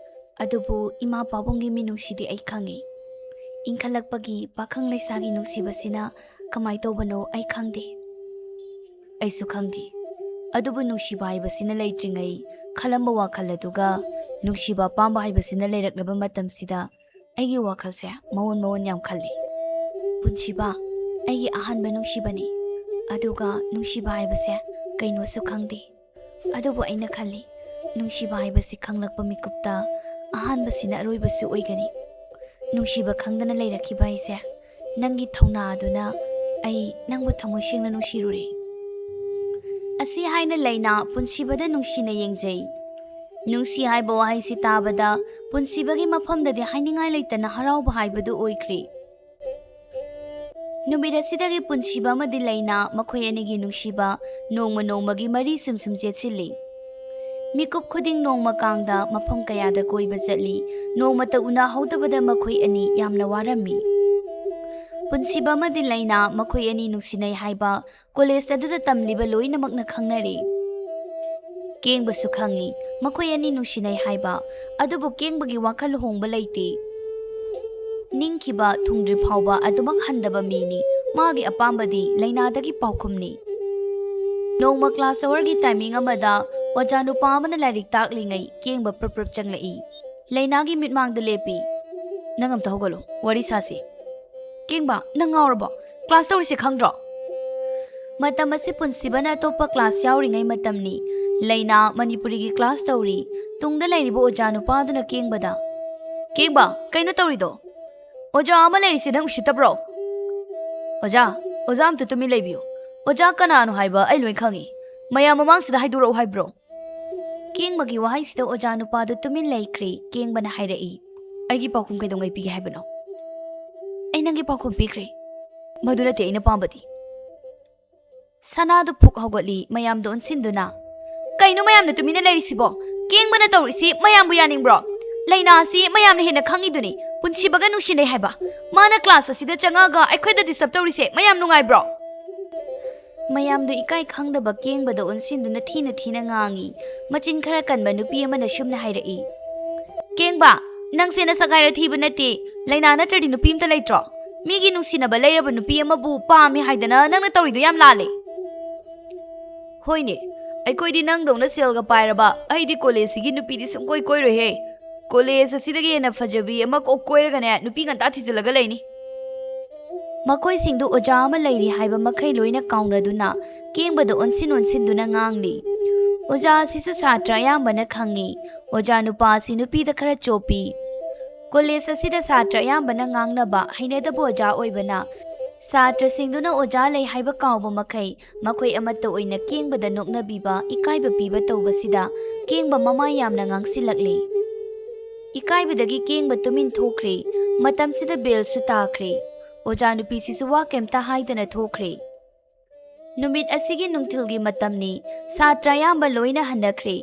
ꯑꯗꯨꯕꯨ ꯏꯃꯥ ꯄꯥꯕꯨꯡꯒꯤ ꯃꯤꯅꯨꯡꯁꯤꯗꯤ ꯑꯩ ꯈꯪꯉꯤ꯫ ꯏꯟꯈꯠꯂꯛꯄꯒꯤ ꯄꯥꯈꯪ ꯂꯩꯁꯥꯒꯤ ꯅꯨꯡꯁꯤꯕꯁꯤꯅ ꯀꯃꯥꯏ ꯇꯧꯕꯅꯣ ꯑꯩ ꯈꯪꯗꯦ꯫ ꯑꯩꯁꯨ ꯈꯪꯗꯦ, ꯑꯗꯨꯕꯨ ꯅꯨꯡꯁꯤꯕ ꯍꯥꯏꯕꯁꯤꯅ ꯂꯩꯇ꯭ꯔꯤꯉꯩ ꯈꯜꯂꯝꯕ ꯋꯥꯈꯜ ꯑꯗꯨꯒ ꯅꯨꯡꯁꯤꯕ ꯑꯄꯥꯝꯕ ꯍꯥꯏꯕꯁꯤꯅ ꯂꯩꯔꯛꯂꯕ ꯃꯇꯝꯁꯤꯗ ꯑꯩꯒꯤ ꯋꯥꯈꯜꯁꯦ ꯃꯑꯣꯟ ꯃꯑꯣꯟ ꯌꯥꯝ ꯈꯜꯂꯤ꯫ ꯄꯨꯟꯁꯤꯕ, ꯑꯩꯒꯤ ꯑꯍꯥꯟꯕ ꯅꯨꯡꯁꯤꯕꯅꯤ, ꯑꯗꯨꯒ ꯅꯨꯡꯁꯤꯕ ꯍꯥꯏꯕꯁꯦ ꯀꯩꯅꯣꯁꯨ ꯈꯪꯗꯦ꯫ ꯑꯗꯨꯕꯨ ꯑꯩꯅ ꯈꯜꯂꯤ, ꯅꯨꯡꯁꯤꯕ ꯍꯥꯏꯕꯁꯤ ꯈꯪꯂꯛꯄ ꯃꯤꯀꯨꯞꯇ ꯑꯍꯥꯟꯕꯁꯤꯅ ꯑꯔꯣꯏꯕꯁꯨ ꯑꯣꯏꯒꯅꯤ꯫ ꯅꯨꯡꯁꯤꯕ ꯈꯪꯗꯅ ꯂꯩꯔꯛꯈꯤꯕ ꯍꯥꯏꯁꯦ ꯅꯪꯒꯤ ꯊꯧꯅꯥ ꯑꯗꯨꯅ ꯑꯩ ꯅꯪꯕꯨ ꯊꯃꯣꯏ ꯁꯦꯡꯅ ꯅꯨꯡꯁꯤꯔꯨꯔꯦ꯫ ꯑꯁꯤ ꯍꯥꯏꯅ ꯂꯩꯅꯥ ꯄꯨꯟꯁꯤꯕꯗ ꯅꯨꯡꯁꯤꯅ ꯌꯦꯡꯖꯩ꯫ ꯅꯨꯡꯁꯤ ꯍꯥꯏꯕ ꯋꯥꯍꯩꯁꯤ ꯇꯥꯕꯗ ꯄꯨꯟꯁꯤꯕꯒꯤ ꯃꯐꯝꯗꯗꯤ ꯍꯥꯏꯅꯤꯡꯉꯥꯏ ꯂꯩꯇꯅ ꯍꯔꯥꯎꯕ ꯍꯥꯏꯕꯗꯨ ꯑꯣꯏꯈ꯭ꯔꯦ꯫ ꯅꯨꯃꯤꯠ ꯑꯁꯤꯗꯒꯤ ꯄꯨꯟꯁꯤꯕ ꯑꯃꯗꯤ ꯂꯩꯅꯥ ꯃꯈꯣꯏ ꯑꯅꯤꯒꯤ ꯅꯨꯡꯁꯤꯕ ꯅꯣꯡꯃ ꯅꯣꯡꯃꯒꯤ ꯃꯔꯤ ꯁꯨꯝ ꯁꯨꯝ ꯆꯦꯠꯁꯤꯜꯂꯤ꯫ ꯃꯤꯀꯨꯞ ꯈꯨꯗꯤꯡ ꯅꯣꯡꯃ ꯀꯥꯡꯗ ꯃꯐꯝ ꯀꯌꯥꯗ ꯀꯣꯏꯕ ꯆꯠꯂꯤ꯫ ꯅꯣꯡꯃꯇ ꯎꯅꯍꯧꯗꯕꯗ ꯃꯈꯣꯏ ꯑꯅꯤ ꯌꯥꯝꯅ ꯋꯥꯔꯝꯃꯤ꯫ ꯄꯨꯟꯁꯤꯕ ꯑꯃꯗꯤ ꯂꯩꯅꯥ ꯃꯈꯣꯏ ꯑꯅꯤ ꯅꯨꯡꯁꯤꯅꯩ ꯍꯥꯏꯕ ꯀꯣꯂꯦꯖ ꯑꯗꯨꯗ ꯇꯝꯂꯤꯕ ꯂꯣꯏꯅꯃꯛꯅ ꯈꯪꯅꯔꯦ꯫ ꯀꯦꯡꯕꯁꯨ ꯈꯪꯏ ꯃꯈꯣꯏ ꯑꯅꯤ ꯅꯨꯡꯁꯤꯅꯩ ꯍꯥꯏꯕ, ꯑꯗꯨꯕꯨ ꯀꯦꯡꯕꯒꯤ ꯋꯥꯈꯜ ꯍꯣꯡꯕ ꯂꯩꯇꯦ꯫ ꯅꯤꯡꯈꯤꯕ ꯊꯨꯡꯗ꯭ꯔꯤ ꯐꯥꯎꯕ ꯑꯗꯨꯃꯛ ꯍꯟꯗꯕ ꯃꯤꯅꯤ꯫ ꯃꯥꯒꯤ ꯑꯄꯥꯝꯕꯗꯤ ꯂꯩꯅꯥꯗꯒꯤ ꯄꯥꯎꯈꯨꯝꯅꯤ꯫ ꯅꯣꯡꯃ class hourꯒꯤ timing ꯑꯃꯗ ꯑꯣꯖꯥ ꯅꯨꯄꯥ ꯑꯃꯅ ꯂꯥꯏꯔꯤꯛ ꯇꯥꯛꯂꯤꯉꯩ ꯀꯦꯡꯕ ꯄ꯭ꯔꯞ ꯄ꯭ꯔꯞ ꯆꯪꯂꯛꯏ꯫ ꯂꯩꯅꯥꯒꯤ ꯃꯤꯠꯃꯥꯡꯗ ꯂꯦꯞꯄꯤ꯫ "ꯅꯪ ꯑꯝꯇ ꯍꯧꯒꯠꯂꯣ, ꯋꯥꯔꯤ ꯁꯥꯁꯤ꯫" "ꯀꯦꯡꯕ, ꯅꯪ ꯉꯥꯎꯔꯕꯣ? Class ꯇꯧꯔꯤꯁꯦ ꯈꯪꯗ꯭ꯔꯣ?" ꯃꯇꯝ ꯑꯁꯤ ꯄꯨꯟꯁꯤꯕꯅ ꯑꯇꯣꯞꯄ class ꯌꯥꯎꯔꯤꯉꯩ ꯃꯇꯝꯅꯤ꯫ ꯂꯩꯅꯥ ꯃꯅꯤꯄꯨꯔꯤꯒꯤ class ꯇꯧꯔꯤ꯫ ꯇꯨꯡꯗ ꯂꯩꯔꯤꯕ ꯑꯣꯖꯥ ꯅꯨꯄꯥꯗꯨꯅ ꯀꯦꯡꯕꯗ, "ꯀꯦꯡꯕ, ꯀꯩꯅꯣ ꯇꯧꯔꯤꯗꯣ? ꯑꯣꯖꯥ ꯑꯃ ꯂꯩꯔꯤꯁꯦ ꯅꯪ ꯎꯁꯤꯠꯇꯕ꯭ꯔꯣ?" "ꯑꯣꯖꯥ, ꯑꯣꯖꯥ ꯑꯝꯇ ꯇꯨꯃꯤꯟ ꯂꯩꯕꯤꯌꯨ꯫ ꯑꯣꯖꯥ ꯀꯅꯥꯅꯣ ꯍꯥꯏꯕ ꯑꯩ ꯂꯣꯏ ꯈꯪꯉꯤ꯫ ꯃꯌꯥꯝ ꯃꯃꯥꯡꯁꯤꯗ ꯍꯥꯏꯗꯣꯔꯛꯎ ꯍꯥꯏꯕ꯭ꯔꯣ?" ꯀꯦꯡꯕꯒꯤ ꯋꯥꯍꯩꯁꯤꯗ ꯑꯣꯖꯥ ꯅꯨꯄꯥꯗꯨ ꯇꯨꯃꯤꯟ ꯂꯩꯈ꯭ꯔꯦ꯫ ꯀꯦꯡꯕꯅ ꯍꯥꯏꯔꯛꯏ, "ꯑꯩꯒꯤ ꯄꯥꯎꯈꯨꯝ ꯀꯩꯗꯧꯉꯩ ꯄꯤꯒꯦ ꯍꯥꯏꯕꯅꯣ? ꯑꯩ ꯅꯪꯒꯤ ꯄꯥꯎꯈꯨꯝ ꯄꯤꯈ꯭ꯔꯦ꯫ ꯃꯗꯨ ꯅꯠꯇꯦ ꯑꯩꯅ ꯄꯥꯝꯕꯗꯤ꯫" ꯁꯅꯥꯗꯨ ꯐꯨꯛ ꯍꯧꯒꯠꯂꯤ, ꯃꯌꯥꯝꯗ ꯑꯣꯟꯁꯤꯟꯗꯨꯅ, "ꯀꯩꯅꯣ ꯃꯌꯥꯝꯅ ꯇꯨꯃꯤꯟꯅ ꯂꯩꯔꯤꯁꯤꯕꯣ? ꯀꯦꯡꯕꯅ ꯇꯧꯔꯤꯁꯤ ꯃꯌꯥꯝꯕꯨ ꯌꯥꯅꯤꯡꯕ꯭ꯔꯣ? ꯂꯩꯅꯥ ꯑꯁꯤ ꯃꯌꯥꯝꯅ ꯍꯦꯟꯅ ꯈꯪꯉꯤꯗꯨꯅꯤ, ꯄꯨꯟꯁꯤꯕꯒ ꯅꯨꯡꯁꯤꯅꯩ ꯍꯥꯏꯕ꯫ ꯃꯥꯅ class ꯑꯁꯤꯗ ꯆꯪꯉꯛꯑꯒ ꯑꯩꯈꯣꯏꯗ disturb ꯇꯧꯔꯤꯁꯦ ꯃꯌꯥꯝ ꯅꯨꯡꯉꯥꯏꯕ꯭ꯔꯣ?" ꯃꯌꯥꯝꯗꯨ ꯏꯀꯥꯏ ꯈꯪꯗꯕ ꯀꯦꯡꯕꯗ ꯑꯣꯟꯁꯤꯟꯗꯨꯅ ꯊꯤꯅ ꯊꯤꯅ ꯉꯥꯡꯉꯤ꯫ ꯃꯆꯤꯟ ꯈꯔ ꯀꯟꯕ ꯅꯨꯄꯤ ꯑꯃꯅ ꯁꯨꯝꯅ ꯍꯥꯏꯔꯛꯏ, "ꯀꯦꯡꯕ, ꯅꯪꯁꯦ ꯅꯁꯛ ꯍꯥꯏꯔ ꯊꯤꯕ ꯅꯠꯇꯦ꯫ ꯂꯩꯅꯥ ꯅꯠꯇ꯭ꯔꯗꯤ ꯅꯨꯄꯤ ꯑꯝꯇ ꯂꯩꯇ꯭ꯔꯣ? ꯃꯤꯒꯤ ꯅꯨꯡꯁꯤꯅꯕ ꯂꯩꯔꯕ ꯅꯨꯄꯤ ꯑꯃꯕꯨ ꯄꯥꯝꯃꯤ ꯍꯥꯏꯗꯅ ꯅꯪꯅ ꯇꯧꯔꯤꯗꯣ ꯌꯥꯝ ꯂꯥꯜꯂꯦ꯫" "ꯍꯣꯏꯅꯦ, ꯑꯩꯈꯣꯏꯗꯤ ꯅꯪꯗꯧꯅ ꯁꯦꯜꯒ ꯄꯥꯏꯔꯕ ꯑꯩꯗꯤ ꯀꯣꯂꯦꯖꯁꯤꯒꯤ ꯅꯨꯄꯤꯗꯤ ꯁꯨꯡꯀꯣꯏ ꯀꯣꯏꯔꯣꯏꯍꯦ꯫ ꯀꯣꯂꯦꯖ ꯑꯁꯤꯗꯒꯤ ꯍꯦꯟꯅ ꯐꯖꯕꯤ ꯑꯃ ꯀꯣꯛ ꯀꯣꯏꯔꯒꯅꯦ ꯅꯨꯄꯤ ꯉꯟꯇꯥ ꯊꯤꯖꯤꯜꯂꯒ ꯂꯩꯅꯤ꯫" ꯃꯈꯣꯏꯁꯤꯡꯗꯨ ꯑꯣꯖꯥ ꯑꯃ ꯂꯩꯔꯤ ꯍꯥꯏꯕ ꯃꯈꯩ ꯂꯣꯏꯅ ꯀꯥꯎꯅꯗꯨꯅ ꯀꯦꯡꯕꯗ ꯑꯣꯟꯁꯤꯟ ꯑꯣꯟꯁꯤꯟꯗꯨꯅ ꯉꯥꯡꯂꯤ꯫ ꯑꯣꯖꯥ ꯑꯁꯤꯁꯨ ꯁꯥꯇ꯭ꯔ ꯑꯌꯥꯝꯕꯅ ꯈꯪꯏ꯫ ꯑꯣꯖꯥ ꯅꯨꯄꯥ ꯑꯁꯤ ꯅꯨꯄꯤꯗ ꯈꯔ ꯆꯣꯞꯄꯤ꯫ ꯀꯣꯂꯦꯖ ꯑꯁꯤꯗ ꯁꯥꯇ꯭ꯔ ꯑꯌꯥꯝꯕꯅ ꯉꯥꯡꯅꯕ ꯍꯩꯅꯗꯕ ꯑꯣꯖꯥ ꯑꯣꯏꯕꯅ ꯁꯥꯇ꯭ꯔꯁꯤꯡꯗꯨꯅ ꯑꯣꯖꯥ ꯂꯩ ꯍꯥꯏꯕ ꯀꯥꯎꯕ ꯃꯈꯩ ꯃꯈꯣꯏ ꯑꯃꯠꯇ ꯑꯣꯏꯅ ꯀꯦꯡꯕꯗ ꯅꯣꯛꯅꯕꯤꯕ, ꯏꯀꯥꯏꯕ ꯄꯤꯕ ꯇꯧꯕꯁꯤꯗ ꯀꯦꯡꯕ ꯃꯃꯥꯏ ꯌꯥꯝꯅ ꯉꯥꯡꯁꯤꯜꯂꯛꯂꯤ꯫ ꯏꯀꯥꯏꯕꯗꯒꯤ ꯀꯦꯡꯕ ꯇꯨꯃꯤꯟ ꯊꯣꯛꯈ꯭ꯔꯦ꯫ ꯃꯇꯝꯁꯤꯗ bellꯁꯨ ꯇꯥꯈ꯭ꯔꯦ꯫ ꯑꯣꯖꯥ ꯅꯨꯄꯤꯁꯤꯁꯨ ꯋꯥ ꯀꯩꯝꯇ ꯍꯥꯏꯗꯅ ꯊꯣꯛꯈ꯭ꯔꯦ꯫ ꯅꯨꯃꯤꯠ ꯑꯁꯤꯒꯤ ꯅꯨꯡꯊꯤꯜꯒꯤ ꯃꯇꯝꯅꯤ꯫ ꯁꯥꯇ꯭ꯔ ꯑꯌꯥꯝꯕ ꯂꯣꯏꯅ ꯍꯟꯅꯈ꯭ꯔꯦ꯫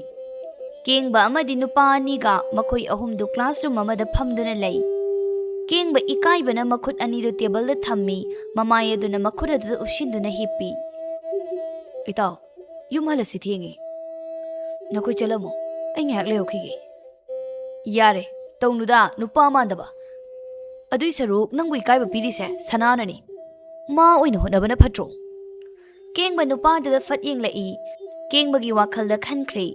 ꯀꯦꯡꯕ ꯑꯃꯗꯤ ꯅꯨꯄꯥ ꯑꯅꯤꯒ ꯃꯈꯣꯏ ꯑꯍꯨꯝꯗꯨ classroom ꯑꯃꯗ ꯐꯝꯗꯨꯅ ꯂꯩ꯫ ꯀꯦꯡꯕ ꯏꯀꯥꯏꯕꯅ ꯃꯈꯨꯠ ꯑꯅꯤꯗꯨ ꯇꯦꯕꯜꯗ ꯊꯝꯃꯤ, ꯃꯃꯥꯏ ꯑꯗꯨꯅ ꯃꯈꯨꯠ ꯑꯗꯨꯗ ꯎꯞꯁꯤꯟꯗꯨꯅ ꯍꯤꯞꯄꯤ꯫ "ꯏꯇꯥꯎ, ꯌꯨꯝ ꯍꯜꯂꯁꯤ, ꯊꯦꯡꯉꯦ꯫ ꯅꯈꯣꯏ ꯆꯠꯂꯝꯃꯣ, ꯑꯩ ꯉꯥꯏꯍꯥꯛ ꯂꯩꯍꯧꯈꯤꯒꯦ꯫" "ꯌꯥꯔꯦ, ꯇꯧꯅꯨꯗ, ꯅꯨꯄꯥ ꯃꯥꯟꯗꯕ꯫ ꯑꯗꯨꯏ ꯁꯔꯨꯛ ꯅꯪꯕꯨ ꯏꯀꯥꯏꯕ ꯄꯤꯔꯤꯁꯦ ꯁꯅꯥꯅꯅꯤ꯫ ꯃꯥ ꯑꯣꯏꯅ ꯍꯣꯠꯅꯕꯅ ꯐꯠꯇ꯭ꯔꯣ?" ꯀꯦꯡꯕ ꯅꯨꯄꯥꯗꯨꯗ ꯐꯠ ꯌꯦꯡꯂꯛꯏ꯫ ꯀꯦꯡꯕꯒꯤ ꯋꯥꯈꯜꯗ ꯈꯟꯈ꯭ꯔꯦ,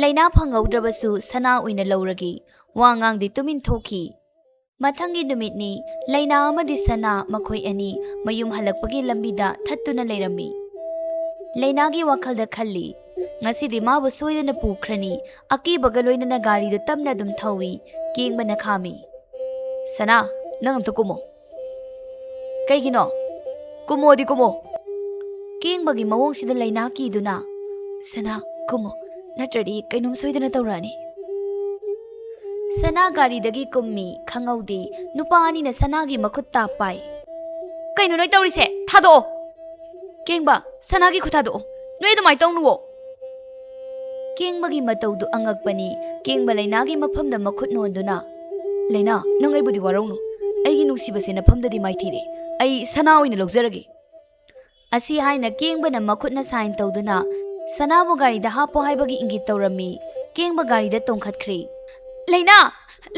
"ꯂꯩꯅꯥ ꯐꯪꯍꯧꯗ꯭ꯔꯕꯁꯨ ꯁꯅꯥ ꯑꯣꯏꯅ ꯂꯧꯔꯒꯦ꯫" ꯋꯥ ꯉꯥꯡꯗꯦ, ꯇꯨꯃꯤꯟ ꯊꯣꯛꯈꯤ꯫ ꯃꯊꯪꯒꯤ ꯅꯨꯃꯤꯠꯅꯤ꯫ ꯂꯩꯅꯥ ꯑꯃꯗꯤ ꯁꯅꯥ ꯃꯈꯣꯏ ꯑꯅꯤ ꯃꯌꯨꯝ ꯍꯜꯂꯛꯄꯒꯤ ꯂꯝꯕꯤꯗ ꯊꯠꯇꯨꯅ ꯂꯩꯔꯝꯃꯤ꯫ ꯂꯩꯅꯥꯒꯤ ꯋꯥꯈꯜꯗ ꯈꯜꯂꯤ, "ꯉꯁꯤꯗꯤ ꯃꯥꯕꯨ ꯁꯣꯏꯗꯅ ꯄꯨꯈ꯭ꯔꯅꯤ꯫" ꯑꯀꯤꯕꯒ ꯂꯣꯏꯅꯅ ꯒꯥꯔꯤꯗꯨ ꯇꯞꯅ ꯑꯗꯨꯝ ꯊꯧꯏ꯫ ꯀꯦꯡꯕꯅ ꯈꯥꯝꯃꯤ꯫ "ꯁꯅꯥ, ꯅꯪ ꯑꯝꯇ ꯀꯨꯝꯃꯣ꯫" "ꯀꯩꯒꯤꯅꯣ?" "ꯀꯨꯝꯃꯣꯗꯤ ꯀꯨꯝꯃꯣ꯫" ꯀꯦꯡꯕꯒꯤ ꯃꯑꯣꯡꯁꯤꯗ ꯂꯩꯅꯥ ꯀꯤꯗꯨꯅ, "ꯁꯅꯥ, ꯀꯨꯝꯃꯣ, ꯅꯠꯇ꯭ꯔꯗꯤ ꯀꯩꯅꯣꯝ ꯁꯣꯏꯗꯅ ꯇꯧꯔꯛꯑꯅꯤ꯫" ꯁꯅꯥ ꯒꯥꯔꯤꯗꯒꯤ ꯀꯨꯝꯃꯤ꯫ ꯈꯪꯍꯧꯗꯦ, ꯅꯨꯄꯥ ꯑꯅꯤꯅ ꯁꯅꯥꯒꯤ ꯃꯈꯨꯠ ꯇꯥꯞ ꯄꯥꯏ꯫ "ꯀꯩꯅꯣ ꯅꯣꯏ ꯇꯧꯔꯤꯁꯦ? ꯊꯥꯗꯣꯛꯑꯣ!" "ꯀꯦꯡꯕ, ꯁꯅꯥꯒꯤ ꯈꯨꯠ ꯊꯥꯗꯣꯛꯑꯣ꯫ ꯅꯣꯏ ꯑꯗꯨꯃꯥꯏꯅ ꯇꯧꯅꯨꯋꯣ!" ꯀꯦꯡꯕꯒꯤ ꯃꯇꯧꯗꯨ ꯑꯉꯛꯄꯅꯤ꯫ ꯀꯦꯡꯕ ꯂꯩꯅꯥꯒꯤ ꯃꯐꯝꯗ ꯃꯈꯨꯠ ꯅꯣꯟꯗꯨꯅ, "ꯂꯩꯅꯥ, ꯅꯪ ꯑꯩꯕꯨꯗꯤ ꯋꯥꯔꯧꯅꯨ꯫ ꯑꯩꯒꯤ ꯅꯨꯡꯁꯤꯕꯁꯦ ꯅꯐꯝꯗꯗꯤ ꯃꯥꯏꯊꯤꯔꯦ꯫ ꯑꯩ ꯁꯅꯥ ꯑꯣꯏꯅ ꯂꯧꯖꯔꯒꯦ꯫" ꯑꯁꯤ ꯍꯥꯏꯅ ꯀꯦꯡꯕꯅ ꯃꯈꯨꯠꯅ sign ꯇꯧꯗꯨꯅ ꯁꯅꯥꯕꯨ ꯒꯥꯔꯤꯗ ꯍꯥꯞꯄꯣ ꯍꯥꯏꯕꯒꯤ ꯏꯪꯒꯤꯠ ꯇꯧꯔꯝꯃꯤ꯫ ꯀꯦꯡꯕ ꯒꯥꯔꯤꯗ ꯇꯣꯡꯈꯠꯈ꯭ꯔꯦ꯫ "ꯂꯩꯅꯥ!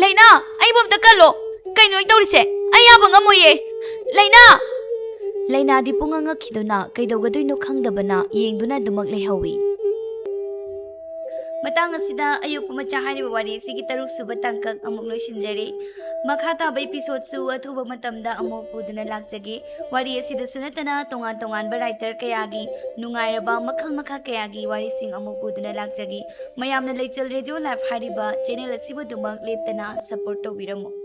ꯂꯩꯅꯥ! ꯑꯩꯕꯨ ꯑꯝꯇ ꯀꯜꯂꯣ! ꯀꯩꯅꯣ ꯑꯩ ꯇꯧꯔꯤꯁꯦ? ꯑꯩ ꯌꯥꯕ ꯉꯝꯃꯣꯏꯌꯦ! ꯂꯩꯅꯥ!" ꯂꯩꯅꯥꯗꯤ ꯄꯨꯡꯉꯛ ꯉꯛꯈꯤꯗꯨꯅ ꯀꯩꯗꯧꯒꯗꯣꯏꯅꯣ ꯈꯪꯗꯕꯅ ꯌꯦꯡꯗꯨꯅ ꯑꯗꯨꯃꯛ ꯂꯩꯍꯧꯏ꯫ ꯃꯇꯥꯡ ꯑꯁꯤꯗ ꯑꯌꯣꯛꯄ ꯃꯆꯥ ꯍꯥꯏꯔꯤꯕ ꯋꯥꯔꯤ ꯑꯁꯤꯒꯤ ꯇꯔꯨꯛ ꯁꯨꯕ ꯇꯥꯡꯀꯛ ꯑꯃꯨꯛ ꯂꯣꯏꯁꯤꯟꯖꯔꯦ꯫ ꯃꯈꯥ ꯇꯥꯕ episodeꯁꯨ ꯑꯊꯨꯕ ꯃꯇꯝꯗ ꯑꯃꯨꯛ ꯄꯨꯗꯨꯅ ꯂꯥꯛꯆꯒꯦ꯫ ꯋꯥꯔꯤ ꯑꯁꯤꯗꯁꯨ ꯅꯠꯇꯅ ꯇꯣꯉꯥꯟ ꯇꯣꯉꯥꯟꯕ writer ꯀꯌꯥꯒꯤ ꯅꯨꯡꯉꯥꯏꯔꯕ ꯃꯈꯜ ꯃꯈꯥ ꯀꯌꯥꯒꯤ ꯋꯥꯔꯤꯁꯤꯡ ꯑꯃꯨꯛ ꯄꯨꯗꯨꯅ ꯂꯥꯛꯆꯒꯦ꯫ ꯃꯌꯥꯝꯅ ꯂꯩꯆꯜ Radio Live ꯍꯥꯏꯔꯤꯕ channel ꯑꯁꯤꯕꯨ ꯑꯗꯨꯃꯛ ꯂꯦꯞꯇꯅ support ꯇꯧꯕꯤꯔꯝꯃꯨ꯫